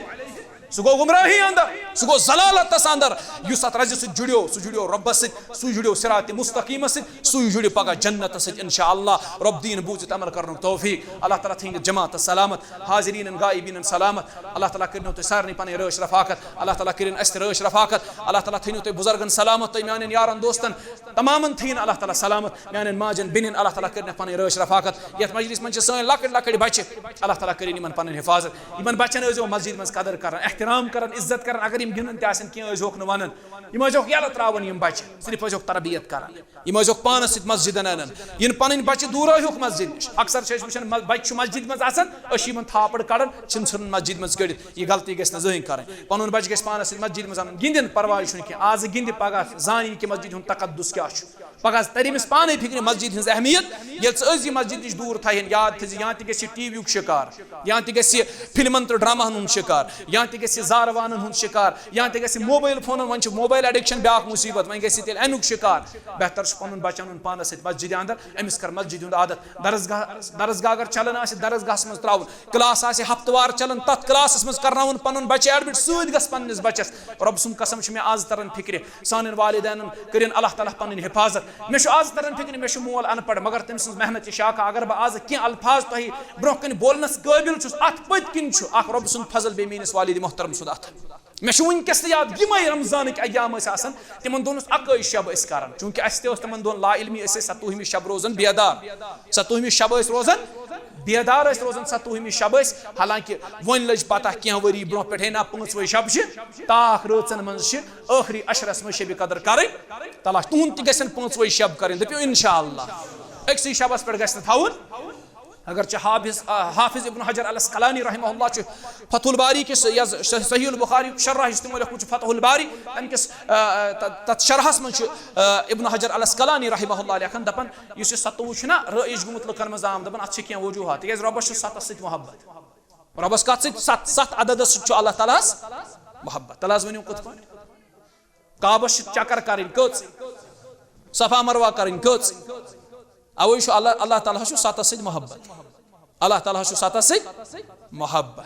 سُہ گوٚو گمراہی اندر، سُہ گوٚو ضلالتس اندر۔ یُس اتھ رزِ سۭتۍ جُڑیو، سُہ جُڑیو رۄبس سۭتۍ، سُے جُڑیو صراط مستقیمس سۭتۍ، سُے جُڑِ پگاہ جنتس سۭتۍ انشاءاللہ۔ رۄب دِیِن بوٗزِتھ عمل کرنُک توفیق۔ اللہ تعالیٰ تھٲیِن جماعتس سلامت، حاضرینن غائبینن سلامت۔ اللہ تعالیٰ کٔرِنو تُہۍ سارنٕے پنٕنۍ رٲچھ رفاقت۔ اللہ تعالیٰ کٔرِن اسہِ تہِ رٲچھ رفاقت۔ اللہ تعالیٰ تھٲیِنو تُہۍ بُزرگن سلامت، تُہۍ میانٮ۪ن یارن دوستن تمامن تھٲیِن اللہ تعالیٰ سلامت۔ میانٮ۪ن ماجن بیٚنٮ۪ن اللہ تعالیٰ کٔرِنکھ پنٕنۍ رٲچھ رفاقت۔ یتھ مجلس منٛز چھِ سٲنۍ لۄکٕٹۍ لۄکٕٹۍ بچہِ، اللہ تعالیٰ کٔرِن یِمن پنٕنۍ حفاظت۔ یِمن بچن ٲسۍزیو مسجد منٛز قدر کران، احترام کران، عزت کران۔ اگر یِم گِنٛدان تہِ آسن، کینٛہہ ٲسۍزِہوکھ نہٕ ونان، یِم ٲسۍزیوکھ یلہٕ تراوان یِم بچہِ، صرف ٲسۍزیوکھ تربیت کران۔ یِم ٲسۍزیوکھ پانس سۭتۍ مسجدن انان، یِن پنٕنۍ بچہِ دوٗرٲیہوکھ مسجد نِش۔ اکثر چھِ أسۍ وٕچھان، مس-، بچہِ چھُ مسجد منٛز آسان، أسۍ چھِ یِمن تھاپڑ کڑان، چھِنہٕ ژھٕنان مسجد منٛز کٔڑِتھ۔ یہِ غلطی گژھِ نہٕ زٕہٕنۍ کرٕنۍ۔ پنُن بچہِ گژھِ پانس سۭتۍ مسجد منٛز انُن۔ گِنٛدِن، پرواے چھُنہٕ کینٛہہ، آزٕ گِنٛدِ، پگاہ زانہِ یہِ کہِ مسجد ہُنٛد تقدس کیٛاہ چھُ۔ پگاہ ترِ أمِس پانے فکرِ مسجد ہٕنٛز اہمیت۔ ییٚلہِ ژٕ أزی مسجد نِش دوٗر تھاوہن، یاد تھٲیزِ، یا تہِ گژھِ ٹی وی یُک شکار، یا تہِ گژھِ فلمن تہٕ ڈراماہن ہُنٛد شکار، یا تہِ گژھِ زارٕ وانن ہُنٛد شکار، یا تہِ گژھِ موبایل فونن۔ وۄنۍ چھُ موبایل ایڈکشن بیٛاکھ مصیبت، وۄنۍ گژھِ تیٚلہِ امیُک شکار۔ بہتر چھُ پنُن بچن اُن پانس سۭتۍ مسجدِ اندر، أمِس کر مسجدِ ہُنٛد عادت۔ درسگاہ، درسگاہ اگر چلان آسہِ، درسگاہس منٛز تراوُن۔ کلاس آسہِ ہفتہٕ وار چلان، تتھ کلاسس منٛز کرناوُن پنُن بچہِ ایڈمٹ۔ سۭتۍ گژھِ پننِس بچس۔ رۄب سُنٛد قسم چھُ مےٚ آز تران فکرِ، سانٮ۪ن والدینن کٔرِن اللہ تعالیٰ پنٕنۍ حفاظت۔ مےٚ چھُ آز تران فِکرِ، مےٚ چھُ مول اَن پَڑھ، مگر تٔمۍ سٕنٛز محنت چھِ شاخہ۔ اگر بہٕ آز کینٛہہ الفاظ تۄہہِ برونٛہہ کَنہِ بولنَس قٲبِل چھُس، اَتھ پٔتۍ کِنۍ چھُ اَکھ رۄبہٕ سُنٛد فضل، بیٚیہِ میٛٲنِس والدِ محترم سُنٛد اَتھٕ۔ مےٚ چھُ وٕنکیٚس تہِ یاد، یِمَے رمضانٕکۍ ایام ٲسۍ آسان، تِمَن دۄہَن اوس اَکٲے شب أسۍ کَران، چوٗنٛکہِ اَسہِ تہِ ٲس تِمَن دۄہَن لا علمی، أسۍ ٲسۍ ستووُہمہِ شب روزان بیدار، ستووُہمہِ شب ٲسۍ روزان بیدار، ٲسۍ روزان ستووُہمہِ شب ٲسۍ۔ حالانکہ وۄنۍ لٔج پتہ کینٛہہ ؤری برونٛہہ پٮ۪ٹھے، نہ، پانٛژوے شب چھِ، تاکھ رٲژن منٛز چھِ ٲخری عشرس منٛز شبِ قدر کرٕنۍ تلاش۔ تُہُنٛد تہِ گژھن پانٛژوے شب کرٕنۍ، دٔپِو انشاءاللہ۔ أکسٕے شبس پٮ۪ٹھ گژھِ نہٕ تھاوُن۔ اگرچہ حافظ، آ، حافظ ابن حجر العسقلانی رحمہ اللہ چھُ فتح الباری کِس، یۄس صحیح البخاری شرح یُس تِمو لیوٚکھمُت چھُ فتح الباری، تَمہِ کِس، آ، آ، تَتھ، تَتھ شرحس منٛز چھُ، آ، ابن حجر العسقلانی رحمہ اللہ لیکھان، دپان، یُس یہِ ستووُہ چھُنہ رٲیِج گوٚمُت لُکن منٛز عام، دپان، اتھ چھِ کینٛہہ وجوہات، تِکیازِ رۄبس چھُ ستس سۭتۍ محبت۔ رۄبس کتھ سۭتۍ؟ ست، ستھ عددس سۭتۍ چھُ اللہ تعالیٰ ہس محبت۔ تلہٕ حظ ؤنِو کِتھ پٲٹھۍ؟ کعبس چھِ چکر کرٕنۍ کٔژ؟ صفا مروہ کرٕنۍ کٔژ؟ اوے چھُ اللہ، اللہ تعالیٰ ہس چھُ ستس سۭتۍ محبت۔ اللہ تعالیٰ ہس چھُ ستس سۭتۍ محبت۔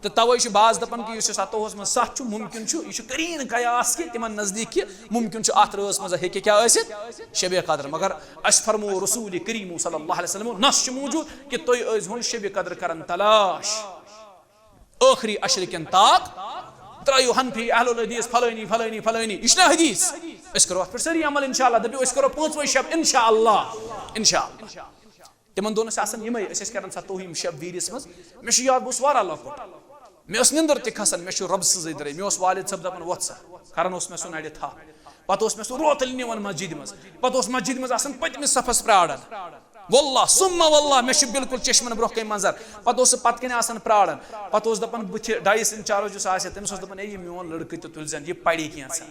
تہٕ توے چھُ بعض دپان کہِ یُس یہِ ستووُہس منٛز ستھ چھُ، ممکن چھُ، یہِ چھُ قریٖن قیاس کہِ تِمن نزدیٖک کہِ ممکن چھُ اتھ رٲژ منٛز ہیٚکہِ کیٛاہ ٲسِتھ؟ شبِ قدر۔ مگر اسہِ فرموو رسول کریم صلی اللہ علیہ وسلم، نص چھُ موجود کہِ تُہۍ ٲسۍزِہون شبِ قدر کران تلاش۔ ٲخری عشرٕ کٮ۪ن تاک ترٲیِو حنفی، اہل الحدیث، فلٲنی، فلٲنی، فلٲنی۔ یہِ چھُنہ حدیث؟ أسۍ کرو اتھ پٮ۪ٹھ سٲری عمل انشاءاللہ۔ دٔپِو، أسۍ کرو پانٛژوے شب انشاءاللہ، انشاءاللہ۔ تِمن دۄہن ٲسۍ آسان یِمے، أسۍ ٲسۍ کران ستووُہِم شب ویٖرِس منٛز۔ مےٚ چھُ یاد، بہٕ اوسُس واریاہ لۄکُٹ، مےٚ ٲس نِندٕر تہِ کھسان، مےٚ چھُ رۄبہٕ سٕنٛزٕے درٕے، مےٚ اوس والد صٲب دپان، وۄتھ سا، کران اوس مےٚ سُہ نرِ تھپھ۔ پتہٕ اوس مےٚ سُہ روتلہِ نِوان مسجدِ منٛز، پتہٕ اوس مسجدِ منٛز آسان پٔتمِس صفس پراران۔ واللہ ثم واللہ، مےٚ چھُ بالکل چشمن برونٛہہ کنہِ منظر۔ پتہٕ اوس سُہ پتہٕ کنہِ آسان پراران۔ پتہٕ اوس دپان بٕتھِ ڈایس انچارج یُس آسہِ، تٔمِس اوس دپان، "اے، یہِ میون لڑکہٕ تہِ تُلزٮ۪ن، یہِ پرِ کینٛژھا۔"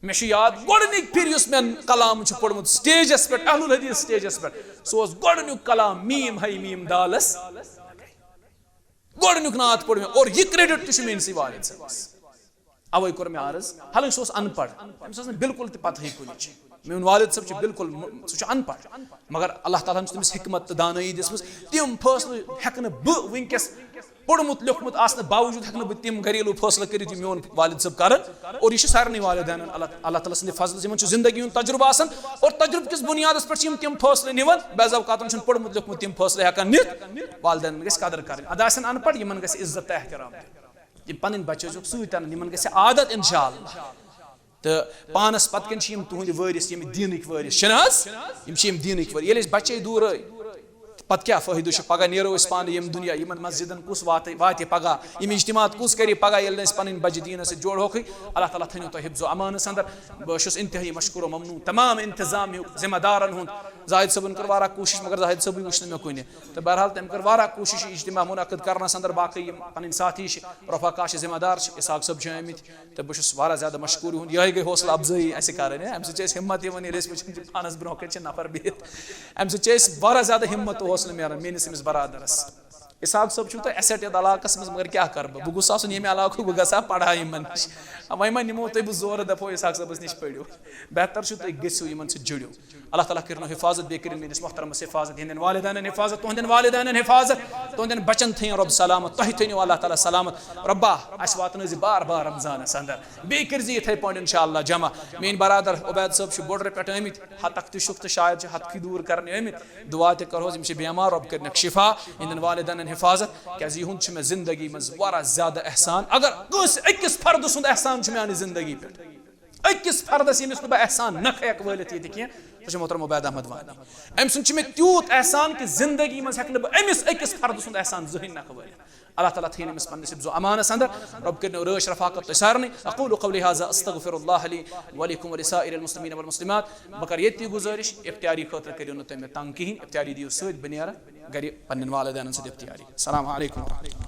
مےٚ چھُ یاد، گۄڈٕنِکۍ پھِرِ یُس مےٚ کلام چھُ پوٚرمُت سٹیجس پٮ۪ٹھ، اہل الحدیث سٹیجس پٮ۪ٹھ، سُہ اوس گۄڈٕنیُک کلام میٖم ہے میٖم دالس۔ گۄڈٕنیُک نعت پوٚر مےٚ، اور یہِ credit تہِ چھُ میٲنِسٕے والد صٲبس۔ اوے کوٚر مےٚ عرض، حالانکہ سُہ اوس ان پڑھ، أمِس ٲس نہٕ بالکل تہِ پتہٕے کُنِچ۔ میون والد صٲب چھُ بالکل م-، سُہ چھُ ان پڑھ، مگر اللہ تعالیٰ ہن چھُ تٔمِس حکمت تہٕ دانٲیی دِژمٕژ۔ تِم فٲصلہٕ ہٮ۪کہٕ نہٕ بہٕ وٕنکیٚس، پوٚرمُت لیوٚکھمُت آسنہٕ باوجوٗد ہٮ۪کہٕ نہٕ بہٕ تِم گھریلو فٲصلہٕ کٔرِتھ، یِم میون والد صٲب کران۔ اور یہِ چھُ سارنٕے والدینن اللہ، اللہ تعالیٰ سٕنٛدِ فضلہٕ، یِمن چھُ زندگی ہُنٛد تجربہٕ آسان، اور تجربہٕ کِس بُنیادس پٮ۪ٹھ چھِ یِم تِم فٲصلہٕ نِوان۔ بعض اوقاتن چھُنہٕ پوٚرمُت لیوٚکھمُت تِم فٲصلہٕ ہٮ۪کان نِتھ۔ والدینن گژھِ قدر کرٕنۍ۔ اَدٕ آسن ان پڑھ، یِمن گژھِ عزت تہٕ احترام دیُن۔ یِم پنٕنۍ بچہِ ٲسۍزیوکھ سۭتۍ انان، یِمن گژھِ عادت انشاءاللہ۔ تہٕ پانس پتہٕ کِنۍ چھِ یِم تُہنٛدِ وٲرِث، یِم دیٖنٕکۍ وٲرِث چھِنہٕ حظ؟ یِم چھِ یِم دیٖنٕکۍ وٲرِث۔ ییٚلہِ أسۍ بچے دوٗرے، تہٕ پتہٕ کیٛاہ فٲیدٕ چھُ؟ پگاہ نیرو أسۍ پانہٕ یِم دُنیا، یِمن مسجدن کُس واتہِ، واتہِ پگاہ؟ یِم اجتماعات کُس کرِ پگاہ، ییٚلہِ نہٕ أسۍ پنٕنۍ بچہِ دیٖنس سۭتۍ جوڑہوکھٕے؟ اللہ تعالیٰ تھٲینو تۄہہِ حفظ و امانس اندر۔ بہٕ چھُس انتہٲیی مشکور و ممنون تمام انتظامیُک، ذمہ دارن ہُنٛد۔ زاہد صٲبن کٔر واریاہ کوٗشش، مگر زاہد صٲبٕے وٕچھ نہٕ مےٚ کُنہِ۔ تہٕ بہرحال، تٔمۍ کٔر واریاہ کوٗشش یہِ اجتماع منعقد کرنس اندر۔ باقٕے یِم پنٕنۍ ساتھی چھِ، رفقا چھِ، ذمہ دار چھِ، اسحاق صٲب چھِ آمٕتۍ۔ تہٕ بہٕ چھُس واریاہ زیادٕ مشکور یِہُنٛد۔ یِہوٚے گٔے حوصلہٕ افزٲیی اَسہِ کَرٕنۍ، ہہ؟ اَمہِ سۭتۍ چھِ اَسہِ ہِمت یِوان، ییٚلہِ أسۍ وٕچھان چھِ پانَس برونٛہہ کَنہِ چھِ نفر بِہِتھ۔ اَمہِ سۭتۍ چھِ اَسہِ واریاہ زیادٕ ہِمت تہٕ حوصلہٕ میلان میٛٲنِس أمِس برادَرَس۔ اسحاق صٲب چھُو تۄہہِ asset یَتھ علاقَس منٛز، مگر کیٛاہ کَرٕ بہٕ؟ بہٕ گوٚژھ آسُن ییٚمہِ علاقُک، بہٕ گژھٕ ہا پَرٕ ہا یِمَن نِش۔ وۄنۍ ما نِمو تُہۍ بہٕ زورٕ، دَپو اسحاق صٲبَس نِش پٔرِو۔ بہتر چھُ تُہۍ گٔژھِو یِمَن سۭتۍ جُڑِو۔ اللہ تعالیٰ کٔرِنو حفاظت، بیٚیہِ کٔرِن میٲنِس محترمس حفاظت، یِہنٛدٮ۪ن والدینن حفاظت، تُہنٛدٮ۪ن والدینن حفاظت، تُہنٛدٮ۪ن بچن تھٲیِن رۄب سلامت، تۄہہِ تھٲیِنو اللہ تعالیٰ سلامت۔ رۄبا، اسہِ واتنٲیزِ بار بار رمضانس اندر، بیٚیہِ کٔرزِ یِتھے پٲٹھۍ انشاءاللہ جمع۔ میٲنۍ برادر عبید صٲب چھِ بوڈرٕ پٮ۪ٹھ آمٕتۍ، ہتک تہِ چھُکھ تہٕ شاید چھِ ہتکھٕے دوٗر کرنہِ آمٕتۍ۔ دعا تہِ کرہوس، یِم چھِ بیمار، رۄب کٔرِنکھ شفا، یِہنٛدٮ۪ن والدینن حفاظت، کیازِ یِہُنٛد چھُ مےٚ زندگی منٛز واریاہ زیادٕ احسان۔ اگر کٲنٛسہِ أکِس فردٕ سُنٛد احسان چھُ میانہِ زندگی پٮ۪ٹھ، أکِس فردس ییٚمِس نہٕ بہٕ احسان نکھٕ ہٮ۪کہٕ وٲلِتھ ییٚتہِ کینٛہہ، سُہ چھُ محترم عبید احمد وانی۔ أمۍ سُنٛد چھُ مےٚ تیوٗت احسان کہِ زندگی منٛز ہٮ۪کہٕ نہٕ بہٕ أمِس أکِس فردٕ سُنٛد احسان زٕہٕنۍ نکھٕ وٲلِتھ۔ اللہ تعالیٰ تھٲیِن أمِس پننِس حفظ و امانس اندر۔ رۄب کٔرِنو رٲچھ رفاقت تۄہہِ سارنٕے۔ اقول قولی هذا استغفر الله لي ولكم ولسائر المسلمين والمسلمات۔ بہٕ کرٕ ییٚتی گُزٲرِش، افطاری خٲطرٕ کٔرِو نہٕ تُہۍ مےٚ تنگ کِہیٖنۍ، افطاری دِیِو سۭتۍ، بہٕ نیرٕ گرِ پننٮ۪ن والدینن سۭتۍ افطاری۔ السلام علیکم ورحمۃ اللہ۔